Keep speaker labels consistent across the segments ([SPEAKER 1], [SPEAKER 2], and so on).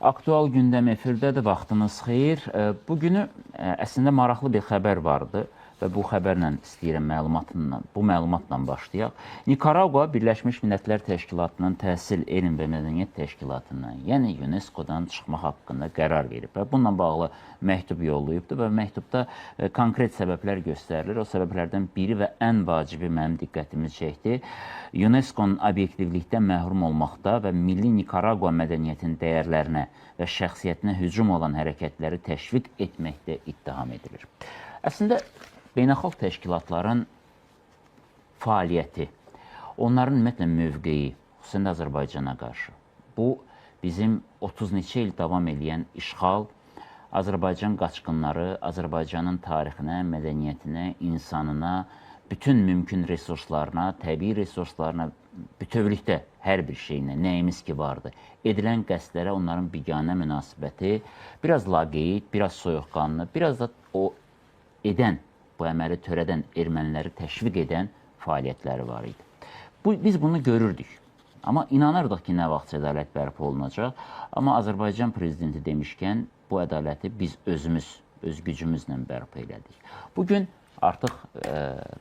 [SPEAKER 1] Aktual gündəm efirdədir, vaxtınız xeyir. Bugünü əslində maraqlı bir xəbər vardı və bu xəbərlə istəyirəm bu məlumatla başlayaq. Nikaragua Birləşmiş Millətlər Təşkilatının Təhsil, Elm və Mədəniyyət Təşkilatından, yəni UNESCO-dan çıxmaq haqqında qərar verib və bununla bağlı məktub yollayıbdır və məktubda konkret səbəblər göstərilir. O səbəblərdən biri və ən vacibi mənim diqqətimi çəkdi. UNESCO-nun obyektivlikdən məhrum olmaqda və milli Nikaragua mədəniyyətinin dəyərlərinə və şəxsiyyətinə hücum olan hərəkətləri təşviq etməkdə ittiham edilir. Əslində, beynəlxalq təşkilatların fəaliyyəti, onların ümumiyyətlə mövqeyi, xüsusən də Azərbaycana qarşı. Bu, bizim 30 neçə il davam eləyən işğal, Azərbaycan qaçqınları, Azərbaycanın tarixinə, mədəniyyətinə, insanına, bütün mümkün resurslarına, təbii resurslarına, bütövlükdə hər bir şeyinə, nəyimiz ki vardı, edilən qəsdlərə onların biganə münasibəti biraz laqeyd, biraz soyuqqanlı, biraz da o edən, bu əməli törədən erməniləri təşviq edən fəaliyyətləri var idi. Biz bunu görürdük. Amma inanırdıq ki, nə vaxtsa ədalət bərpa olunacaq. Amma Azərbaycan prezidenti demişkən, bu ədaləti biz özümüz, öz gücümüzlə bərpa elədik. Bugün artıq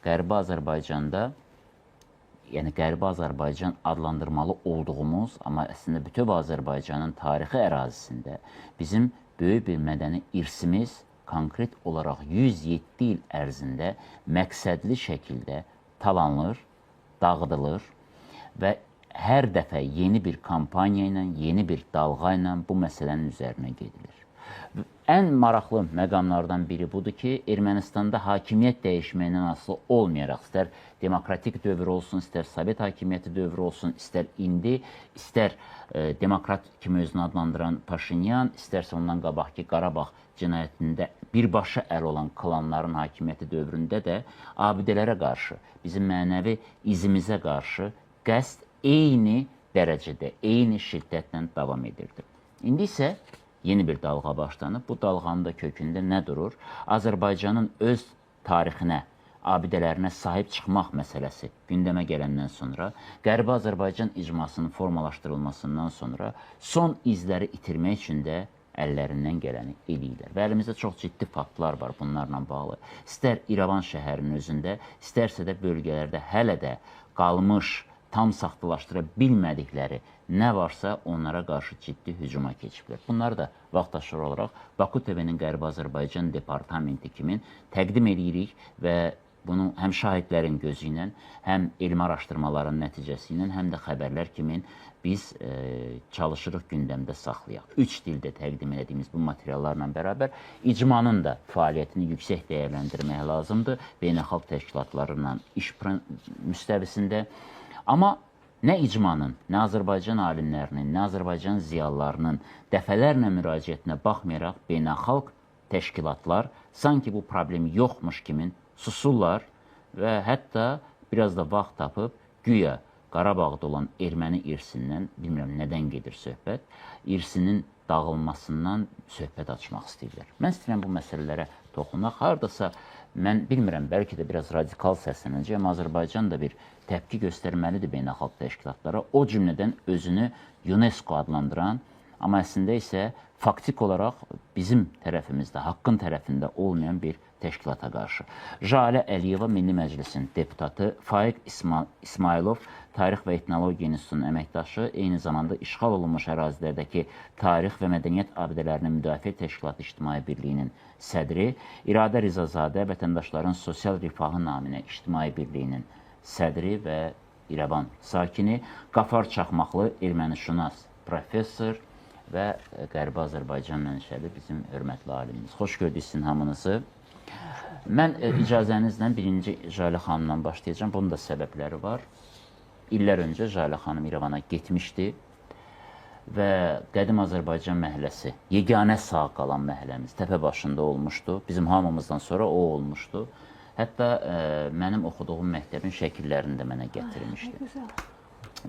[SPEAKER 1] Qərbi Azərbaycanda, yəni Qərbi Azərbaycan adlandırmalı olduğumuz, amma əslində bütöv Azərbaycanın tarixi ərazisində bizim böyük bir mədəni irsimiz konkret olaraq 107 il ərzində məqsədli şəkildə talanılır, dağıdılır və hər dəfə yeni bir kampaniya ilə, yeni bir dalğa ilə bu məsələnin üzərinə gedilir. Ən maraqlı məqamlardan biri budur ki, Ermənistanda hakimiyyət dəyişməyindən asılı olmayaraq, istər demokratik dövr olsun, istər Sovet hakimiyyəti dövrü olsun, istər indi, istər demokrat kimi özünü adlandıran Paşinyan, istərsə ondan qabaqki Qarabağ cinayətində birbaşa əl olan klanların hakimiyyəti dövründə də abidələrə qarşı, bizim mənəvi izimizə qarşı qəsd eyni dərəcədə, eyni şiddətlə davam edirdi. İndi isə yeni bir dalğa başlanıb. Bu dalğanın da kökündə nə durur? Azərbaycanın öz tarixinə, abidələrinə sahib çıxmaq məsələsi gündəmə gələndən sonra, Qərbi Azərbaycan icmasının formalaşdırılmasından sonra son izləri itirmək üçün də əllərindən gələni eləyirlər. Və əlimizdə çox ciddi faktlar var bunlarla bağlı. İstər İrəvan şəhərinin özündə, istərsə də bölgələrdə hələ də qalmış, tam saxtalaşdıra bilmədikləri nə varsa onlara qarşı ciddi hücuma keçiblər. Bunları da vaxtaşırı olaraq Baku TV-nin Qərbi Azərbaycan Departamenti kimi təqdim edirik və bunu həm şahidlərin gözü ilə, həm elmi araşdırmaların nəticəsi ilə, həm də xəbərlər kimi biz çalışırıq gündəmdə saxlayaq. 3 dildə təqdim elədiyimiz bu materiallarla bərabər icmanın da fəaliyyətini yüksək dəyərləndirmək lazımdır. Beynəlxalq təşkilatlarla iş müstəvisində. Amma nə icmanın, nə Azərbaycan alimlərinin, nə Azərbaycan ziyalılarının dəfələrlə müraciətinə baxmayaraq beynəlxalq təşkilatlar sanki bu problem yoxmuş kimi susurlar və hətta biraz da vaxt tapıb güya Qarabağda olan erməni irsindən, bilmirəm nədən gedir söhbət, irsinin dağılmasından söhbət açmaq istəyirlər. Mən istəyirəm bu məsələlərə toxunaq. Hardasa mən bilmirəm, bəlkə də biraz radikal səslənəcək, amma Azərbaycan da bir təpki göstərməlidir beynəlxalq təşkilatlara. O cümlədən özünü UNESCO adlandıran, amma əslində isə faktik olaraq bizim tərəfimizdə, haqqın tərəfində olmayan bir təşkilata qarşı. Jalə Əliyeva Milli Məclisin deputatı, Faiq İsmayılov Tarix və Etnologiya İnstitutunun əməkdaşı, eyni zamanda işğal olunmuş ərazilərdəki Tarix və Mədəniyyət Abidələrini Müdafiə Təşkilatı İctimai Birliyinin sədri, İradə Rizazadə Vətəndaşların Sosial Rifahı naminə İctimai Birliyinin sədri və İrəvan sakini, Qafar Çaxmaqlı ermənişünas professor və Qərbi Azərbaycan mənşəli bizim hörmətli alimimiz. Xoş gördük sizin hamınızı. Mən icazənizlə birinci Jalə xanımdan başlayacağam. Bunun da səbəbləri var. İllər öncə Jalə xanım İrəvana getmişdi və Qədim Azərbaycan məhəlləsi, yeganə sağ qalan məhəlləmiz təpə başında olmuşdu. Bizim hamımızdan sonra o olmuşdu. Hətta mənim oxuduğum məktəbin şəkillərini də mənə gətirmişdi.
[SPEAKER 2] Ay, nə gözəl.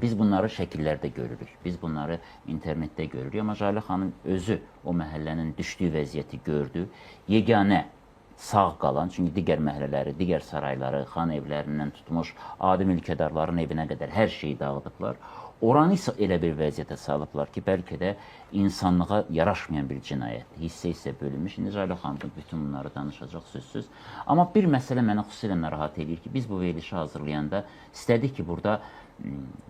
[SPEAKER 1] Biz bunları şəkillərdə görürük, biz bunları internetdə görürük. Amma Jalə xanım özü o məhəllənin düşdüyü vəziyyəti gördü. Yeganə sağ qalan, çünki digər məhəllələri, digər sarayları, xan evlərindən tutmuş, adi mülkədarların evinə qədər hər şeyi dağıdıblar. Oranı isə elə bir vəziyyətə salıblar ki, bəlkə də insanlığa yaraşmayan bir cinayətdir. Hissə-hissə bölünmüş. İndi Jalə xanım bütün bunları danışacaq sözsüz. Amma bir məsələ məni xüsusilə narahat edir ki, biz bu verilişi hazırlayanda istədik ki, burada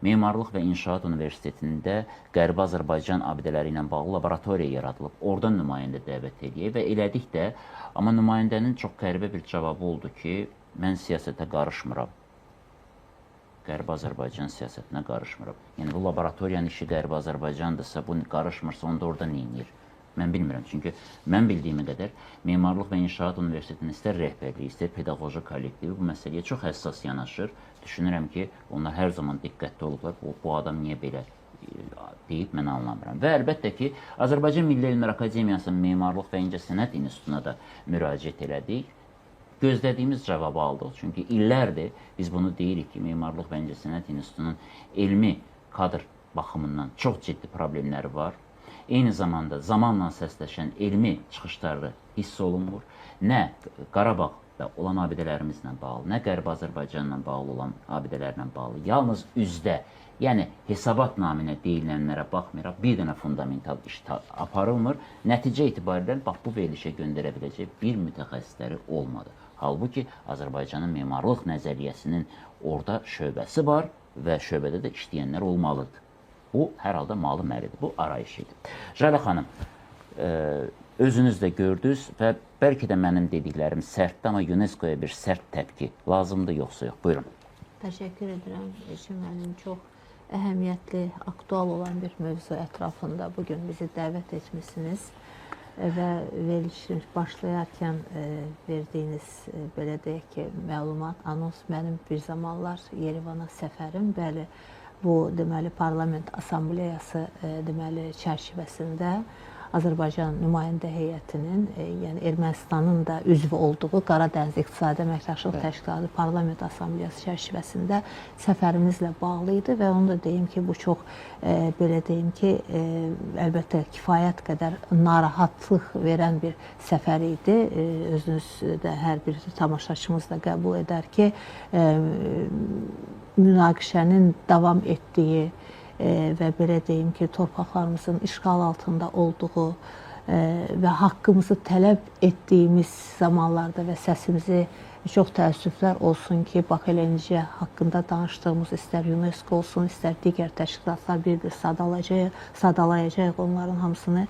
[SPEAKER 1] Memarlıq və İnşaat Universitetində Qərbi Azərbaycan abidələri ilə bağlı laboratoriya yaradılıb. Oradan nümayəndə dəvət eləyək və elədik də. Amma nümayəndənin çox qəribə bir cavabı oldu ki, mən siyasətə qarışmıram. Qərbi Azərbaycan siyasətinə qarışmıram. Yəni bu laboratoriyanın işi Qərbi Azərbaycandırsa, bu qarışmırsa, onda orada nə edir? Mən bilmirəm. Çünki mən bildiyimə qədər Memarlıq və İnşaat Universitetinin istər rəhbərliyi, istər pedaqoji kollektivi bu məsələyə çox həssas yanaşır. Düşünürəm ki, onlar hər zaman diqqətli olublar. Bu adam niyə belə deyib, mən anlamıram. Və əlbəttə ki, Azərbaycan Milli Elmlər Akademiyasının Memarlıq və İncəsənət İnstitutuna da müraciət elədik. Gözlədiyimiz cavabı aldıq. Çünki illərdir biz bunu deyirik ki, Memarlıq və İncəsənət İnstitutunun elmi kadr baxımından çox ciddi problemləri var. Eyni zamanda zamanla səsləşən elmi çıxışları hiss olunmur. Nə Qarabağda olan abidələrimizlə bağlı, nə Qərbi Azərbaycanla bağlı olan abidələrlə bağlı. Yalnız üzdə, yəni hesabat naminə deyilənlərə baxmayaraq bir dənə fundamental iş aparılmır. Nəticə itibarilə bax bu verilişə göndərə biləcək bir mütəxəssisləri olmadı. Halbuki Azərbaycanın memarlıq nəzəriyyəsinin orada şöbəsi var və şöbədə də işləyənlər olmalıdır. Bu, hər halda malı məlidir, bu arayış idi. Jalə xanım, özünüz də gördünüz və bəlkə də mənim dediklərim sərtdir, amma UNESCO-ya bir sərt təpki lazımdır, yoxsa yox? Buyurun.
[SPEAKER 2] Təşəkkür edirəm. Elçin müəllim, çox əhəmiyyətli, aktual olan bir mövzu ətrafında bugün bizi dəvət etmişsiniz və verilişin başlayarkən verdiyiniz, belə deyək ki, məlumat, anons mənim bir zamanlar Yerevana səfərim, bəli, bu deməli Parlament Assambleyası deməli çərçivəsində Azərbaycan nümayəndə heyətinin, yəni Ermənistanın da üzvü olduğu Qaradəniz İqtisadi Əməkdaşlıq Təşkilatı Parlament Assambleyası çərçivəsində səfərimizlə bağlı idi və onu da deyim ki, bu çox belə deyim ki, əlbəttə kifayət qədər narahatlıq verən bir səfər idi. Özünüz də hər bir tamaşaçımız da qəbul edər ki, münaqişənin davam etdiyi və belə deyim ki, torpaqlarımızın işğal altında olduğu və haqqımızı tələb etdiyimiz zamanlarda və səsimizi çox təəssüflər olsun ki, bax elə necə haqqında danışdığımız istər UNESCO olsun, istər digər təşkilatlar bir-bir sadalayacaq onların hamısını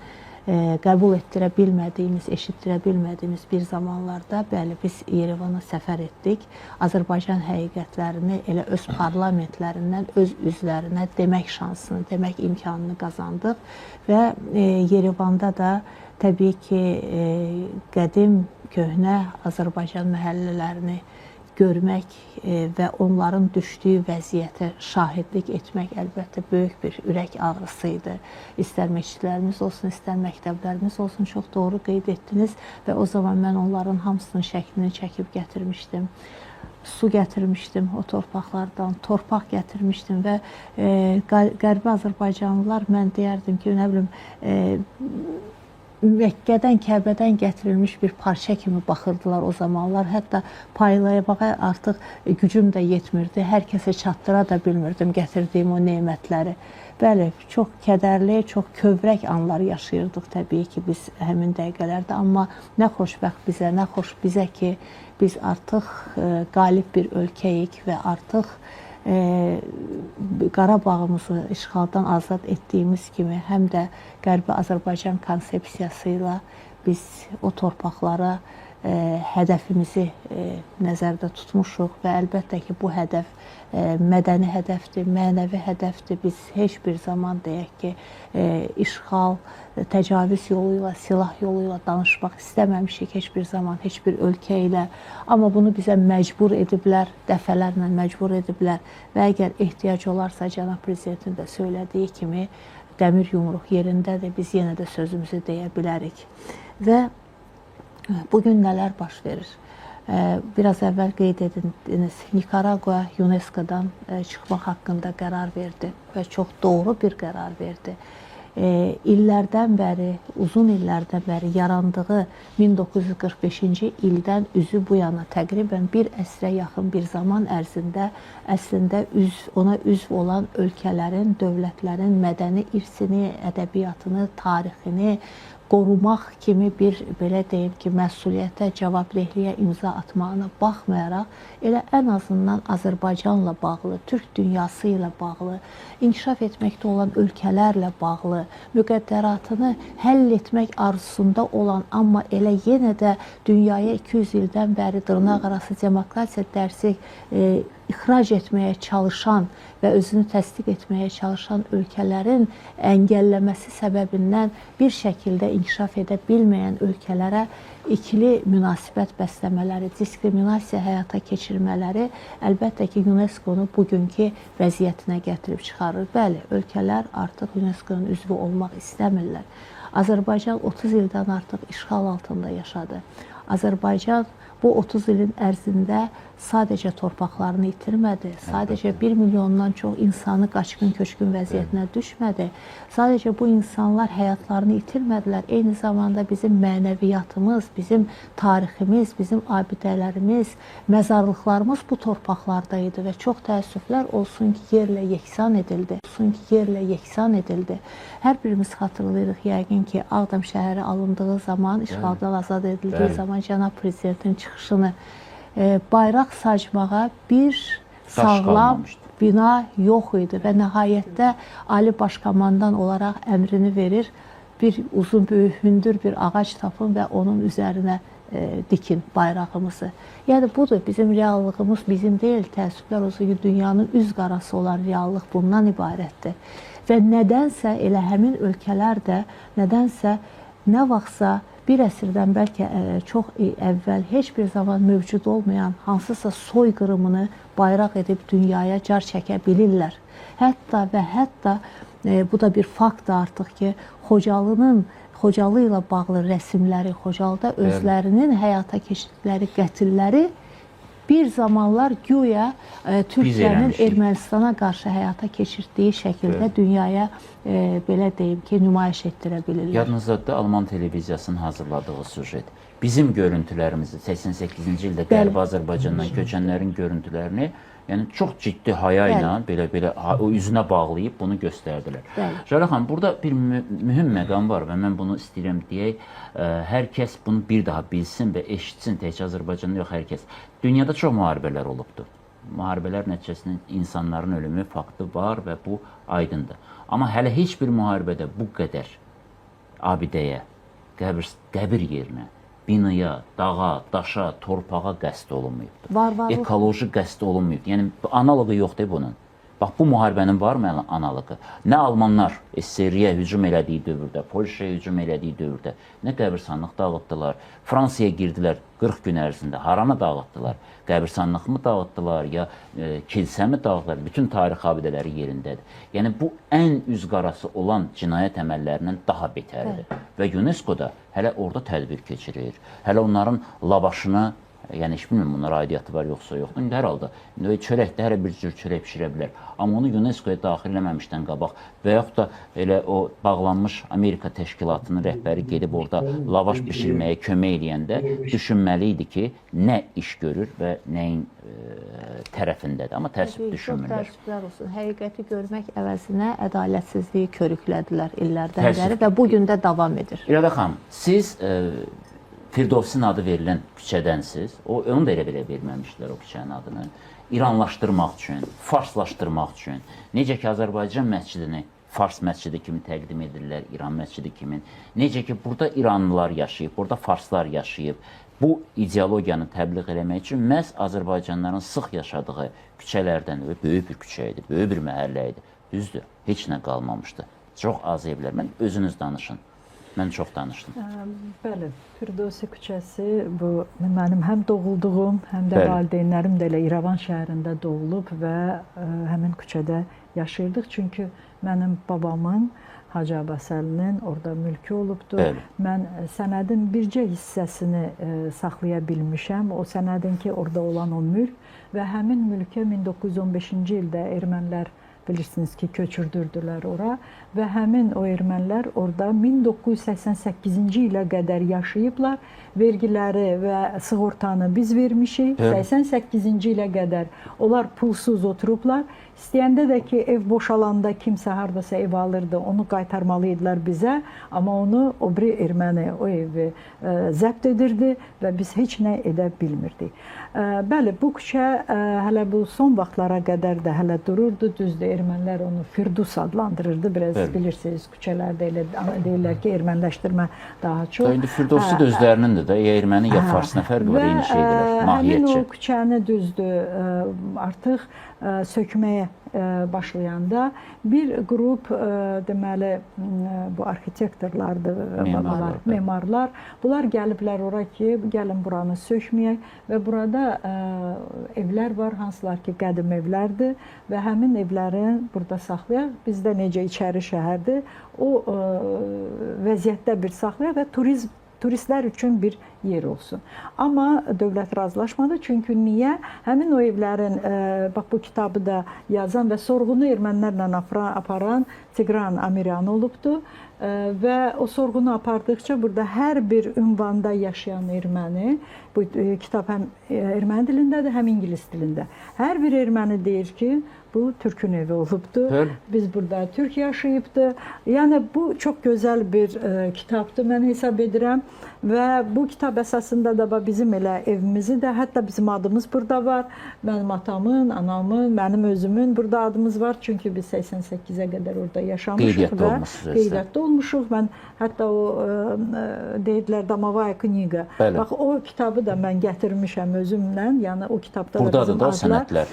[SPEAKER 2] qəbul etdirə bilmədiyimiz, eşitdirə bilmədiyimiz bir zamanlarda, bəli, biz Yerevana səfər etdik. Azərbaycan həqiqətlərini elə öz parlamentlərindən öz üzlərinə demək şansını, demək imkanını qazandıq və Yerevanda da təbii ki, qədim, köhnə Azərbaycan məhəllələrini görmək və onların düşdüyü vəziyyətə şahidlik etmək əlbəttə böyük bir ürək ağrısı idi. İstər məscidlərimiz olsun, istər məktəblərimiz olsun, çox doğru qeyd etdiniz və o zaman mən onların hamısının şəklini çəkib gətirmişdim. Su gətirmişdim o torpaqlardan, torpaq gətirmişdim və Qərbi Azərbaycanlılar, mən deyərdim ki, nə bilim, Məkkədən, Kəbədən gətirilmiş bir parça kimi baxırdılar o zamanlar. Hətta paylamağa artıq gücüm də yetmirdi. Hər kəsə çatdıra da bilmirdim gətirdiyim o nemətləri. Bəli, çox kədərli, çox kövrək anlar yaşayırdıq təbii ki biz həmin dəqiqələrdə. Amma nə xoşbəxt bizə, nə xoş bizə ki, biz artıq qalib bir ölkəyik və artıq Qarabağımızı işğaldan azad etdiyimiz kimi həm də Qərbi Azərbaycan konsepsiyası ilə biz o torpaqlara hədəfimizi nəzərdə tutmuşuq və əlbəttə ki, bu hədəf mədəni hədəfdir, mənəvi hədəfdir. Biz heç bir zaman deyək ki, işğal, təcavüz yolu ilə, silah yolu ilə danışmaq istəməmişik heç bir zaman, heç bir ölkə ilə. Amma bunu bizə məcbur ediblər, dəfələrlə məcbur ediblər və əgər ehtiyac olarsa, cənab prezidentin də söylədiyi kimi, dəmir yumruq yerindədir, biz yenə də sözümüzü deyə bilərik. Və bugün nələr baş verir? Biraz əvvəl qeyd edildiniz, Nikaragua UNESCO-dan çıxmaq haqqında qərar verdi və çox doğru bir qərar verdi. illərdən bəri, uzun illərdən bəri yarandığı 1945-ci ildən üzü bu yana təqribən bir əsrə yaxın bir zaman ərzində əslində ona üzv olan ölkələrin, dövlətlərin mədəni irsini, ədəbiyyatını, tarixini qorumaq kimi bir, belə deyim ki, məsuliyyətə, cavabdehliyə imza atmağına baxmayaraq, elə ən azından Azərbaycanla bağlı, Türk dünyası ilə bağlı, inkişaf etməkdə olan ölkələrlə bağlı, müqəddəratını həll etmək arzusunda olan, amma elə yenə də dünyaya 200 ildən bəri dırnaqarası demokratiya dərsi ixrac etməyə çalışan və özünü təsdiq etməyə çalışan ölkələrin əngəlləməsi səbəbindən bir şəkildə inkişaf edə bilməyən ölkələrə ikili münasibət bəsləmələri, diskriminasiya həyata keçirmələri əlbəttə ki, UNESCO-nu bugünkü vəziyyətinə gətirib çıxarır. Bəli, ölkələr artıq UNESCO-nun üzvü olmaq istəmirlər. Azərbaycan 30 ildən artıq işğal altında yaşadı. Azərbaycan bu 30 ilin ərzində sadəcə torpaqlarını itirmədi, sadəcə 1 milyondan çox insanı qaçqın köçkün vəziyyətinə düşmədi, sadəcə bu insanlar həyatlarını itirmədilər. Eyni zamanda bizim mənəviyyatımız, bizim tariximiz, bizim abidələrimiz, məzarlıqlarımız bu torpaqlarda idi və çox təəssüflər olsun ki, yerlə yeksan edildi. Hər birimiz xatırlayırıq yəqin ki, Ağdam şəhəri alındığı zaman, işğaldan azad edildiyi zaman cənab prezidentin çıxışını bayraq saçmağa bir sağlam bina yox idi və nəhayətdə Ali Başkomandan olaraq əmrini verir, bir uzun, böyük, hündür bir ağac tapın və onun üzərinə dikin bayrağımızı. Yəni budur, bizim reallığımız bizim deyil, təəssüflər olsun ki, dünyanın üz qarası olan reallıq bundan ibarətdir. Və nədənsə elə həmin ölkələr də, nədənsə nə vaxtsa bir əsrdən bəlkə çox əvvəl heç bir zaman mövcud olmayan hansısa soyqırımını bayraq edib dünyaya car çəkə bilirlər. Hətta və hətta bu da bir faktdır artıq ki, Xocalı ilə bağlı rəsimləri, Xocalıda özlərinin həyata keçirdikləri qətilləri bir zamanlar güya Türkiyənin Ermənistana qarşı həyata keçirtdiyi şəkildə dünyaya belə deyim ki, nümayiş etdirə bilirlər.
[SPEAKER 1] Yadınızdadır Alman televiziyasının hazırladığı süjet. Bizim görüntülərimizi 88-ci ildə Qərbi Azərbaycandan köçənlərin görüntülərini, yəni çox ciddi haya ilə belə-belə o üzünə bağlayıb bunu göstərdilər. Jalə xanım, burada bir mühüm məqam var və mən bunu istəyirəm deyək, hər kəs bunu bir daha bilsin və eşitsin, təkcə Azərbaycanda yox, hər kəs. Dünyada çox müharibələr olubdur. Müharibələr nəticəsində insanların ölümü faktı var və bu aydındır. Amma hələ heç bir müharibədə bu qədər abidəyə, qəbir yerinə, binaya, dağa, daşa, torpağa qəsd olunmayıbdır. Ekoloji qəsd olunmayıbdır. Yəni, analoqu yoxdur bunun. Bax, bu müharibənin varmı analoqu? Nə Almanlar SSR-yə hücum elədiyi dövrdə, Polşaya hücum elədiyi dövrdə, nə qəbirstanlıq dağıtdılar, Fransaya girdilər 40 gün ərzində, haranı dağıtdılar? Qəbirstanlıq mı dağıtdılar, ya kilsə mi dağıtdılar? Bütün tarix abidələri yerindədir. Yəni, bu ən üz qarası olan cinayət əməllərindən daha betərdir. Və UNESCO da hələ orada tədbir keçirir. Hələ onların lavaşını, yəni heç bilmirəm bunlara aidiyyatı var yoxsa yoxdur. İndi hər halda çörəkdə hər bir cür çörək pişirə bilər. Amma onu UNESCO-ya daxil eləməmişdən qabaq və yaxud da elə o bağlanmış Amerika təşkilatının rəhbəri gedib orada lavaş bişirməyə kömək eləyəndə düşünməli idi ki, nə iş görür və nəyin tərəfindədir. Amma təəssüf düşünmürlər.
[SPEAKER 2] Çox təəssüflər olsun. Həqiqəti görmək əvəzinə ədalətsizliyi körüklədilər illərdən bəri və bu gün də davam edir.
[SPEAKER 1] İradə xanım, siz Firdovsin adı verilən küçədənsiz, onu da elə belə verməmişdilər o küçənin adını, İranlaşdırmaq üçün, farslaşdırmaq üçün, necə ki Azərbaycan məscidini Fars məscidi kimi təqdim edirlər, İran məscidi kimi, necə ki burada İranlılar yaşayıb, burada Farslar yaşayıb, bu ideologiyanı təbliğ eləmək üçün məhz Azərbaycanların sıx yaşadığı küçələrdən, böyük bir küçə idi, böyük bir məhəllə idi, düzdür, heç nə qalmamışdı, çox az evlər, mən özünüz danışın. Mən çox danışdım.
[SPEAKER 3] Bəli, Firdovsi küçəsi bu mənim həm doğulduğum, həm də valideynlərim də elə İrəvan şəhərində doğulub və həmin küçədə yaşayırdıq. Çünki mənim babamın, Hacı Abbasəlinin orada mülkü olubdur. Bəli. Mən sənədin bircə hissəsini saxlaya bilmişəm. O sənədin ki, orada olan o mülk və həmin mülkə 1915-ci ildə ermənilər bilirsiniz ki, köçürdürdülər ora və həmin o ermənilər orada 1988-ci ilə qədər yaşayıblar. Vergiləri və sığortanı biz vermişik. 88-ci ilə qədər onlar pulsuz oturublar. İstəyəndə də ki, ev boşalanda kimsə hardasa ev alırdı, onu qaytarmalı idilər bizə, amma onu o biri erməni o evi zəbt edirdi və biz heç nə edə bilmirdik. Bəli, bu küçə hələ bu son vaxtlara qədər də hələ dururdu. Düzdür, ermənilər onu Firdus adlandırırdı. Biraz bilirsiniz, küçələrdə elə deyirlər ki, erməniləşdirmə daha çox.
[SPEAKER 1] İndi Firdovsi də özlərinin də ya erməni, ya fars, nə fərqi var, eyni şeydirlər,
[SPEAKER 3] mahiyyətcə. Həmin o küçəni düzdür, artıq sökməyə başlayanda bir qrup deməli bu arxitektorlardır, memarlar, bunlar gəliblər ora ki, gəlin buranı sökməyək və burada evlər var, hansılar ki, qədim evlərdir və həmin evlərin burada saxlayaq. Bizdə necə içəri şəhərdir, o vəziyyətdə bir saxlayaq və turistlər üçün bir yer olsun. Amma dövlət razılaşmadı. Çünki niyə? Həmin o evlərin, bax bu kitabı da yazan və sorğunu ermənilərlə aparan Tiqran Amiryan olubdu. Və o sorğunu apardıqca burada hər bir ünvanda yaşayan erməni, bu kitab həm erməni dilindədir, həm ingilis dilində. Hər bir erməni deyir ki, bu Türkün evi olubdu. Biz burada Türk yaşayıbdı. Yəni bu çox gözəl bir kitabdır, mən hesab edirəm. Və bu kitab əsasında da bizim elə evimizi də, hətta bizim adımız burada var. Mənim atamın, anamın, mənim özümün burada adımız var. Çünki biz 88-ə qədər orada yaşamışıq və qeydiyyatda olmuşuq. Mən hətta o deyirdilər Damavaya kniqa. Bax o kitabı da mən gətirmişəm özümlə. Yəni o kitabda da bizim adlar.
[SPEAKER 1] Sənədlər.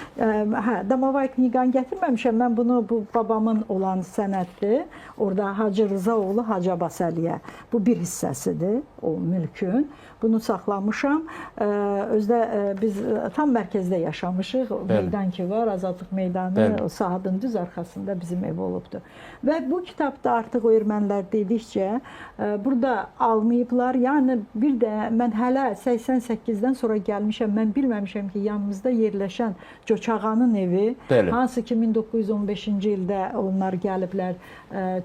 [SPEAKER 3] Hə, Damavaya kniqanı gətirməmişəm. Mən bunu bu babamın olan sənəddir. Orada Hacı Rızaoğlu Hacı Abbasəliyə. Bu bir hissəsidir o mülkün. Bunu saxlamışam. Özdə biz tam mərkəzdə yaşamışıq. Meydan ki var, Azadlıq meydanı, o sahadın düz arxasında bizim ev olubdu. Və bu kitabda artıq o ermənilər dedikcə burada almayıblar. Yəni bir də mən hələ 88-dən sonra gəlmişəm. Mən bilməmişəm ki, yanımızda yerləşən Coçağanın evi, hansı ki 1915-ci ildə onlar gəliblər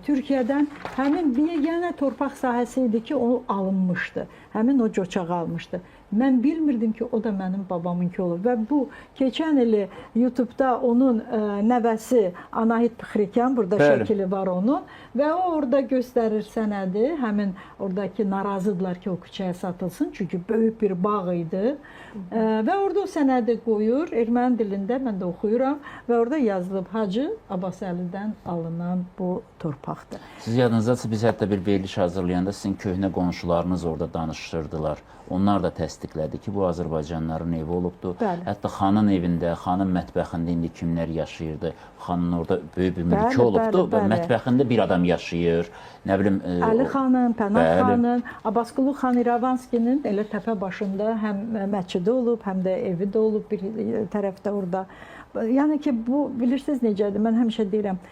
[SPEAKER 3] Türkiyədən, həmin bir yeganə torpaq sahəsi idi ki, o alınmışdı. Həmin o Coçağı almışdı. Mən bilmirdim ki, o da mənim babamınki olub. Və bu keçən ili YouTube-da onun nəvəsi Anahit Pixrikyan, burada şəkili var onun və o orada göstərir sənədi. Həmin oradakı narazıdırlar ki, o küçəyə satılsın. Çünki böyük bir bağ idi. Və orada o sənədi qoyur. Erməni dilində mən də oxuyuram və orada yazılıb Hacı Abbasəlidən alınan bu torpaqdır.
[SPEAKER 1] Siz yadınızdadırsa, biz hətta bir veriliş hazırlayanda sizin köhnə qonşularınız orada danışırdılar. Onlar da təsdiqlədi ki, bu Azərbaycanlıların evi olubdu. Bəli. Hətta xanın evində, xanın mətbəxində indi kimlər yaşayırdı. Xanın orada böyük bir mülkü olubdu və mətbəxində bir adam yaşayır. Nə bilim,
[SPEAKER 3] Əli xanın, Pənah xanın, Abbasqulu xan İrəvanskinin elə təpə başında həm məscidi olub, həm də evi də olub bir tərəfdə orada. Yəni ki, bu bilirsiniz necədir? Mən həmişə deyirəm,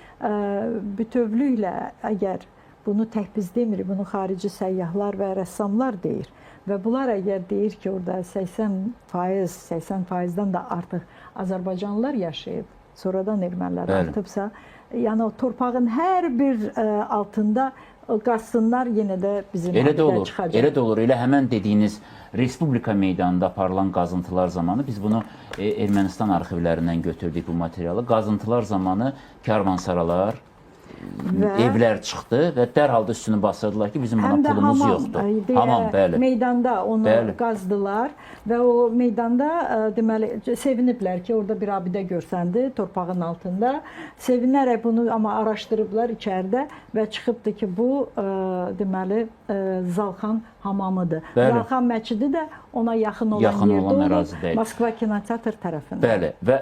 [SPEAKER 3] bütövlüklə əgər bunu tək biz demirik, bunu xarici səyyahlar və rəssamlar deyir. Və bunlar əgər deyir ki, orada 80%, 80%-dən də artıq Azərbaycanlılar yaşayıb, sonradan ermənilər artıbsa, yəni o torpağın hər bir altında qazsınlar, yenə də bizim
[SPEAKER 1] elə də olur, çıxacaq. Elə də olur. Elə həmən dediyiniz Respublika meydanında aparılan qazıntılar zamanı biz bunu Ermənistan arxivlərindən götürdük bu materialı. Qazıntılar zamanı karvansaralar, və evlər çıxdı və dərhal da üstünü basırdılar ki, bizim buna pulumuz hamam, yoxdur.
[SPEAKER 3] Hamam, bəli. Meydanda onu qazdılar və o meydanda deməli seviniblər ki, orada bir abidə görsəndi torpağın altında. Sevinərək bunu amma araşdırıblar içəridə və çıxıbdı ki, bu deməli Zalxan hamamıdır. Bəli. Zalxan məscidi də ona yaxın olan yerdə olub. Moskva kinoteatr tərəfində.
[SPEAKER 1] Bəli və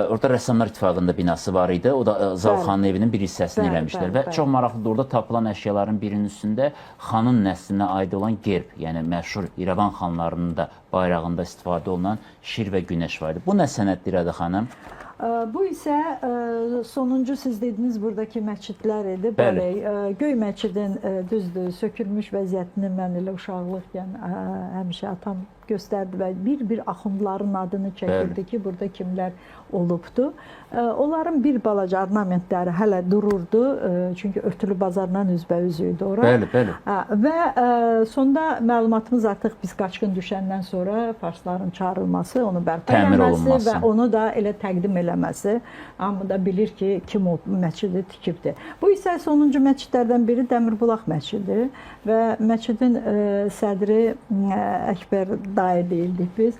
[SPEAKER 1] orada Rəssamlar İttifaqının binası var idi. O da Zalxanın evinin bir hissəsini eləmişlər və çox maraqlıdır, orada tapılan əşyaların birinin üstündə xanın nəslinə aid olan gerb, yəni məşhur İrəvan xanlarının da bayrağında istifadə olunan şir və günəş var idi. Bu nə sənəddir, Ədə xanım?
[SPEAKER 3] Bu isə sonuncu siz dediniz buradakı məscidlər idi. Bəli, Göy məscidin düzdür, sökülmüş vəziyyətini mən elə uşaqlıqkən həmişə atam göstərdi və bir-bir axundların adını çəkirdi ki, burada kimlər olubdu. Onların bir balaca ornamentləri hələ dururdu, çünki örtülü bazarla üzbəüz idi ora.
[SPEAKER 1] Bəli, bəli.
[SPEAKER 3] Və sonda məlumatımız artıq biz qaçqın düşəndən sonra farsların çağırılması, onu bərpa eləməsi və onu da elə təqdim eləməsi. Hamı da bilir ki, kim o məscidi tikibdi. Bu isə sonuncu məscidlərdən biri Dəmirbulaq məscidi və məscidin sədri Əkbər dayı deyildik biz.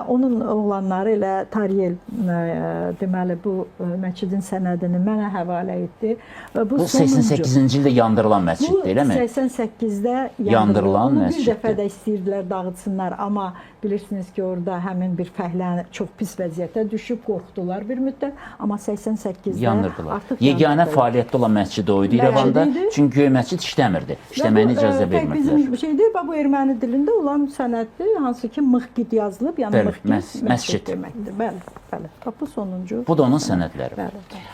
[SPEAKER 3] Onun oğlanları elə Tariyel deməli bu məscidin sənədini mənə həvalə etdi.
[SPEAKER 1] Və bu 88-ci ildə yandırılan məsciddir, eləmi?
[SPEAKER 3] Bu 88-də yandırılan məsciddir. Bir dəfə də istəyirdilər dağıtsınlar, amma bilirsiniz ki, orada həmin bir fəhlə çox pis vəziyyətə düşüb, qorxdular bir müddət, amma 88-də
[SPEAKER 1] yandırdılar. Artıq yeganə fəaliyyətdə olan məscid o idi İrəvanda, çünki Göy məscid işləmirdi. İşləməyinə icazə vermirdilər.
[SPEAKER 3] Bizim şeydir, bu erməni dilində olan sənəddir, hansı ki mıxgid yazılıb, yəni mıxgid məscid deməkdir. Bəli, bəli. Bu sonuncu.
[SPEAKER 1] Bu da onun sənədləri.
[SPEAKER 3] Bəli, bəli.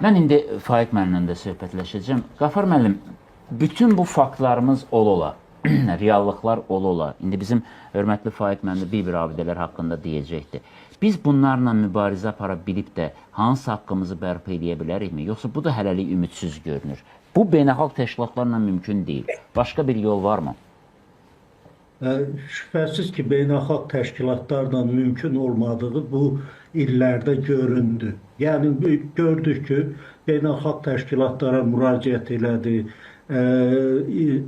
[SPEAKER 1] Mən indi Faiq müəllimlə də söhbətləşəcəm. Qafar müəllim, bütün bu faktlarımız ola-ola, reallıqlar ola-ola. İndi bizim hörmətli Faiq müəllim bir-bir abidələr haqqında deyəcəkdi. Biz bunlarla mübarizə apara bilib də hansı haqqımızı bərpa eləyə bilərikmi? Yoxsa bu da hələlik ümidsiz görünür? Bu beynəlxalq təşkilatlarla mümkün deyil. Başqa bir yol varmı?
[SPEAKER 4] Şübhəsiz ki, beynəlxalq təşkilatlarla mümkün olmadığı bu illərdə göründü. Yəni, gördük ki, beynəlxalq təşkilatlara müraciət elədi.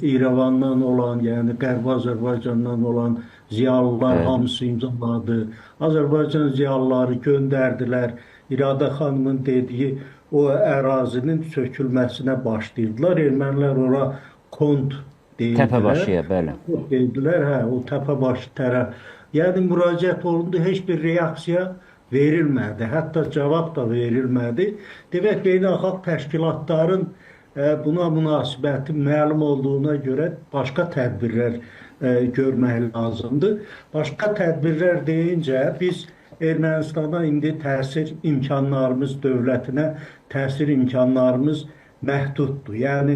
[SPEAKER 4] İrəvandan olan, yəni Qərbi Azərbaycandan olan ziyalılar hamısı imzaladı. Azərbaycan ziyalıları göndərdilər. İradə xanımın dediyi o ərazinin sökülməsinə başlayırdılar. Ermənilər ora kont deyirdilər.
[SPEAKER 1] Təpəbaşıya, bəli.
[SPEAKER 4] Deyirdilər, hə, o Təpəbaşı tərəf. Yəni, müraciət olundu, heç bir reaksiya verilmədi. Hətta cavab da verilmədi. Demək, beynəlxalq təşkilatların buna münasibəti məlum olduğuna görə başqa tədbirlər görmək lazımdır. Başqa tədbirlər deyincə, biz Ermənistana indi təsir imkanlarımız, dövlətinə təsir imkanlarımız məhduddur. Yəni,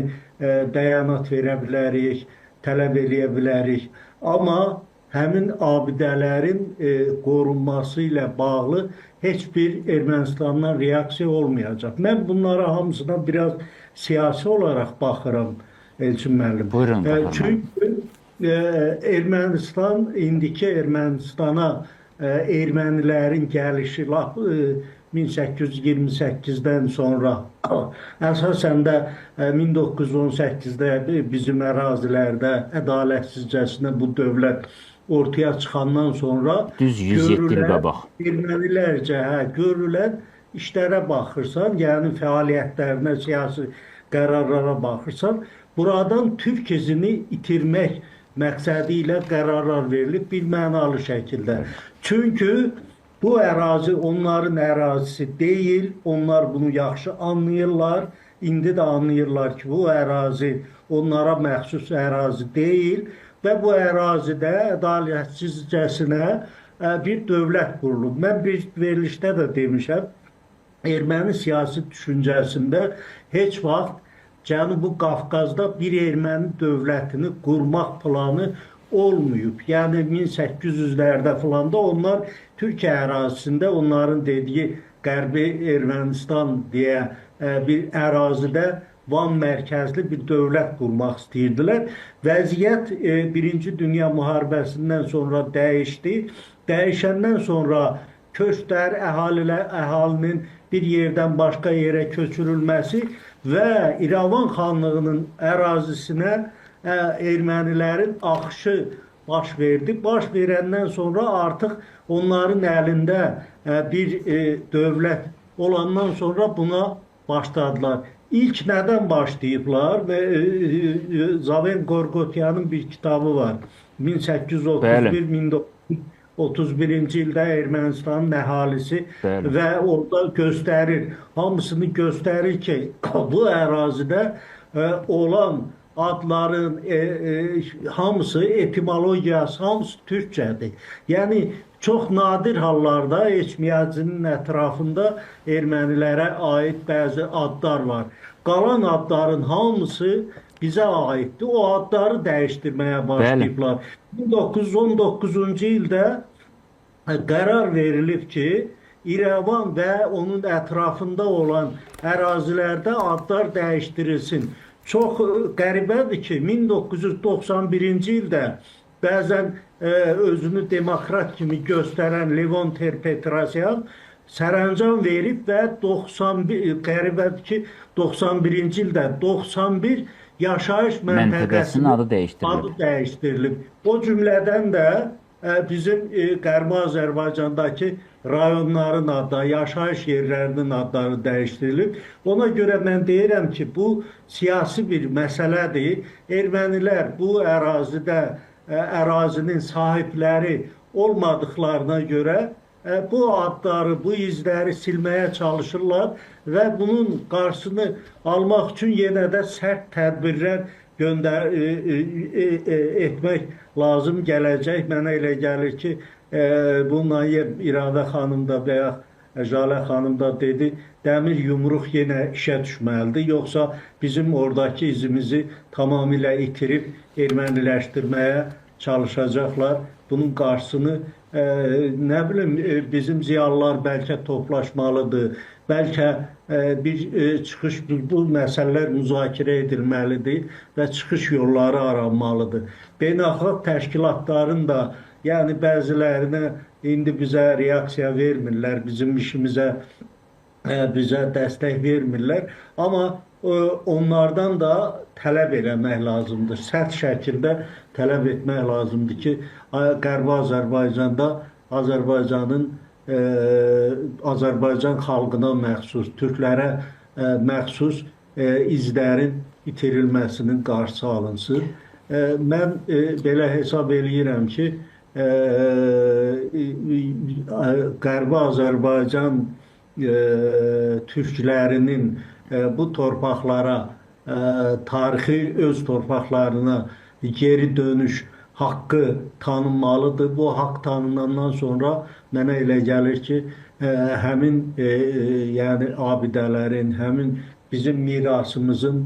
[SPEAKER 4] bəyanat verə bilərik, tələb eləyə bilərik. Amma həmin abidələrin qorunması ilə bağlı heç bir Ermənistandan reaksiya olmayacaq. Mən bunlara hamısına biraz siyasi olaraq baxıram, Elçin müəllim.
[SPEAKER 1] Buyurun.
[SPEAKER 4] Çünki Ermənistan, indiki Ermənistana ermənilərin gəlişi lap 1828-dən sonra, əsasən də 1918-də bizim ərazilərdə ədalətsizcəsinə bu dövlət ortaya çıxandan sonra
[SPEAKER 1] düz 107 il qabaq
[SPEAKER 4] ermənilərcə görülən işlərə baxırsan, yəni fəaliyyətlərinə, siyasi qərarlara baxırsan, buradan türk izini itirmək məqsədi ilə qərarlar verilib bir mənalı şəkildə. Çünki bu ərazi onların ərazisi deyil, onlar bunu yaxşı anlayırlar. İndi də anlayırlar ki, bu ərazi onlara məxsus ərazi deyil və bu ərazidə ədalətsizcəsinə bir dövlət qurulub. Mən bir verilişdə də demişəm, erməni siyasi düşüncəsində heç vaxt Cənubi Qafqazda bir erməni dövlətini qurmaq planı olmayıb. Yəni 1800-lərdə filan da onlar Türkiyə ərazisində onların dediyi Qərbi Ermənistan deyə bir ərazidə Van mərkəzli bir dövlət qurmaq istəyirdilər. Vəziyyət Birinci Dünya Müharibəsindən sonra dəyişdi. Dəyişəndən sonra köçlər, əhalinin bir yerdən başqa yerə köçürülməsi və İrəvan xanlığının ərazisinə ermənilərin axışı baş verdi. Baş verəndən sonra artıq onların əlində bir dövlət olandan sonra buna başladılar. İlk nədən başlayıblar? Zaven Qorqotyanın bir kitabı var. 1831-1931-ci ildə Ermənistanın əhalisi və orada göstərir, hamısını göstərir ki, bu ərazidə olan adların hamısı, etimologiyası hamısı türkçədir. Yəni, çox nadir hallarda Eçmiyazinin ətrafında ermənilərə aid bəzi adlar var. Qalan adların hamısı bizə aiddir. O adları dəyişdirməyə başlayıblar. 1919-cu ildə qərar verilib ki, İrəvan və onun ətrafında olan ərazilərdə adlar dəyişdirilsin. Çox qəribədir ki, 1991-ci ildə bəzən özünü demokrat kimi göstərən Levon Ter-Petrosyan sərəncam verib və 91, qəribədir ki, 91-ci ildə 91 yaşayış
[SPEAKER 1] məntəqəsinin adı dəyişdirilib.
[SPEAKER 4] Adı dəyişdirilib. O cümlədən də bizim Qərbi Azərbaycandakı rayonların adları, yaşayış yerlərinin adları dəyişdirilib. Ona görə mən deyirəm ki, bu siyasi bir məsələdir. Ermənilər bu ərazidə ərazinin sahibləri olmadıqlarına görə bu adları, bu izləri silməyə çalışırlar və bunun qarşısını almaq üçün yenə də sərt tədbirlər etmək lazım gələcək. Mənə elə gəlir ki, bununla İradə xanım da və Jalə xanım da dedi, dəmir yumruq yenə işə düşməlidir. Yoxsa bizim oradakı izimizi tamamilə itirib erməniləşdirməyə çalışacaqlar. Bunun qarşısını nə bilim, bizim ziyalılar bəlkə toplaşmalıdır, bəlkə bir çıxış, bu məsələlər müzakirə edilməlidir və çıxış yolları aranmalıdır. Beynəlxalq təşkilatların da, yəni bəzilərinə indi bizə reaksiya vermirlər, bizim işimizə bizə dəstək vermirlər, amma onlardan da tələb eləmək lazımdır. Sərt şəkildə tələb etmək lazımdır ki, Qərbi Azərbaycanda Azərbaycanın Azərbaycan xalqına məxsus, türklərə məxsus izlərin itirilməsinin qarşısı alınsın. Mən belə hesab eləyirəm ki, Qərbi Azərbaycan türklərinin bu torpaqlara, tarixi öz torpaqlarına geri dönüş haqqı tanınmalıdır. Bu haqq tanınandan sonra mənə elə gəlir ki, həmin yəni abidələrin, həmin bizim mirasımızın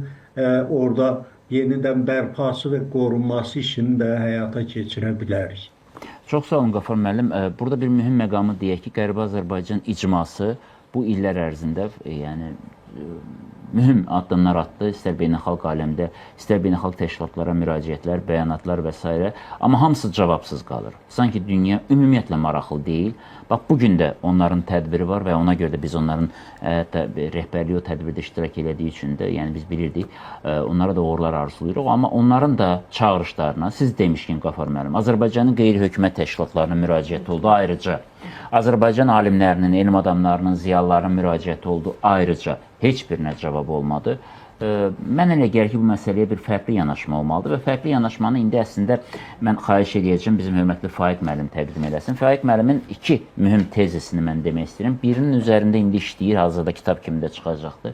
[SPEAKER 4] orada yenidən bərpası və qorunması işini də həyata keçirə bilərik.
[SPEAKER 1] Çox sağ olun Qafar müəllim. Burada bir mühüm məqamı deyək ki, Qərbi Azərbaycan icması bu illər ərzində, yəni mühüm addımlar atdı, istər beynəlxalq aləmdə, istər beynəlxalq təşkilatlara müraciətlər, bəyanatlar və s. Amma hamısı cavabsız qalır. Sanki dünya ümumiyyətlə maraqlı deyil. Bax, bu gün də onların tədbiri var və ona görə də biz onların rəhbərliyi o tədbirdə iştirak elədiyi üçün də, yəni biz bilirdik, onlara da uğurlar arzulayırıq. Amma onların da çağırışlarına, siz demişkin Qafar müəllim, Azərbaycanın qeyri-hökumət təşkilatlarına müraciət oldu ayrıca. Azərbaycan alimlərinin, elm adamlarının, ziyalılarının müraciəti oldu ayrıca. Heç birinə cavab olmadı. Mən elə gəlir ki, bu məsələyə bir fərqli yanaşma olmalıdır və fərqli yanaşmanı indi əslində mən xahiş edəcəm bizim hörmətli Faiq müəllim təqdim eləsin. Faiq müəllimin iki mühüm tezisini mən demək istəyirəm. Birinin üzərində indi işləyir, hazırda kitab kimi də çıxacaqdır.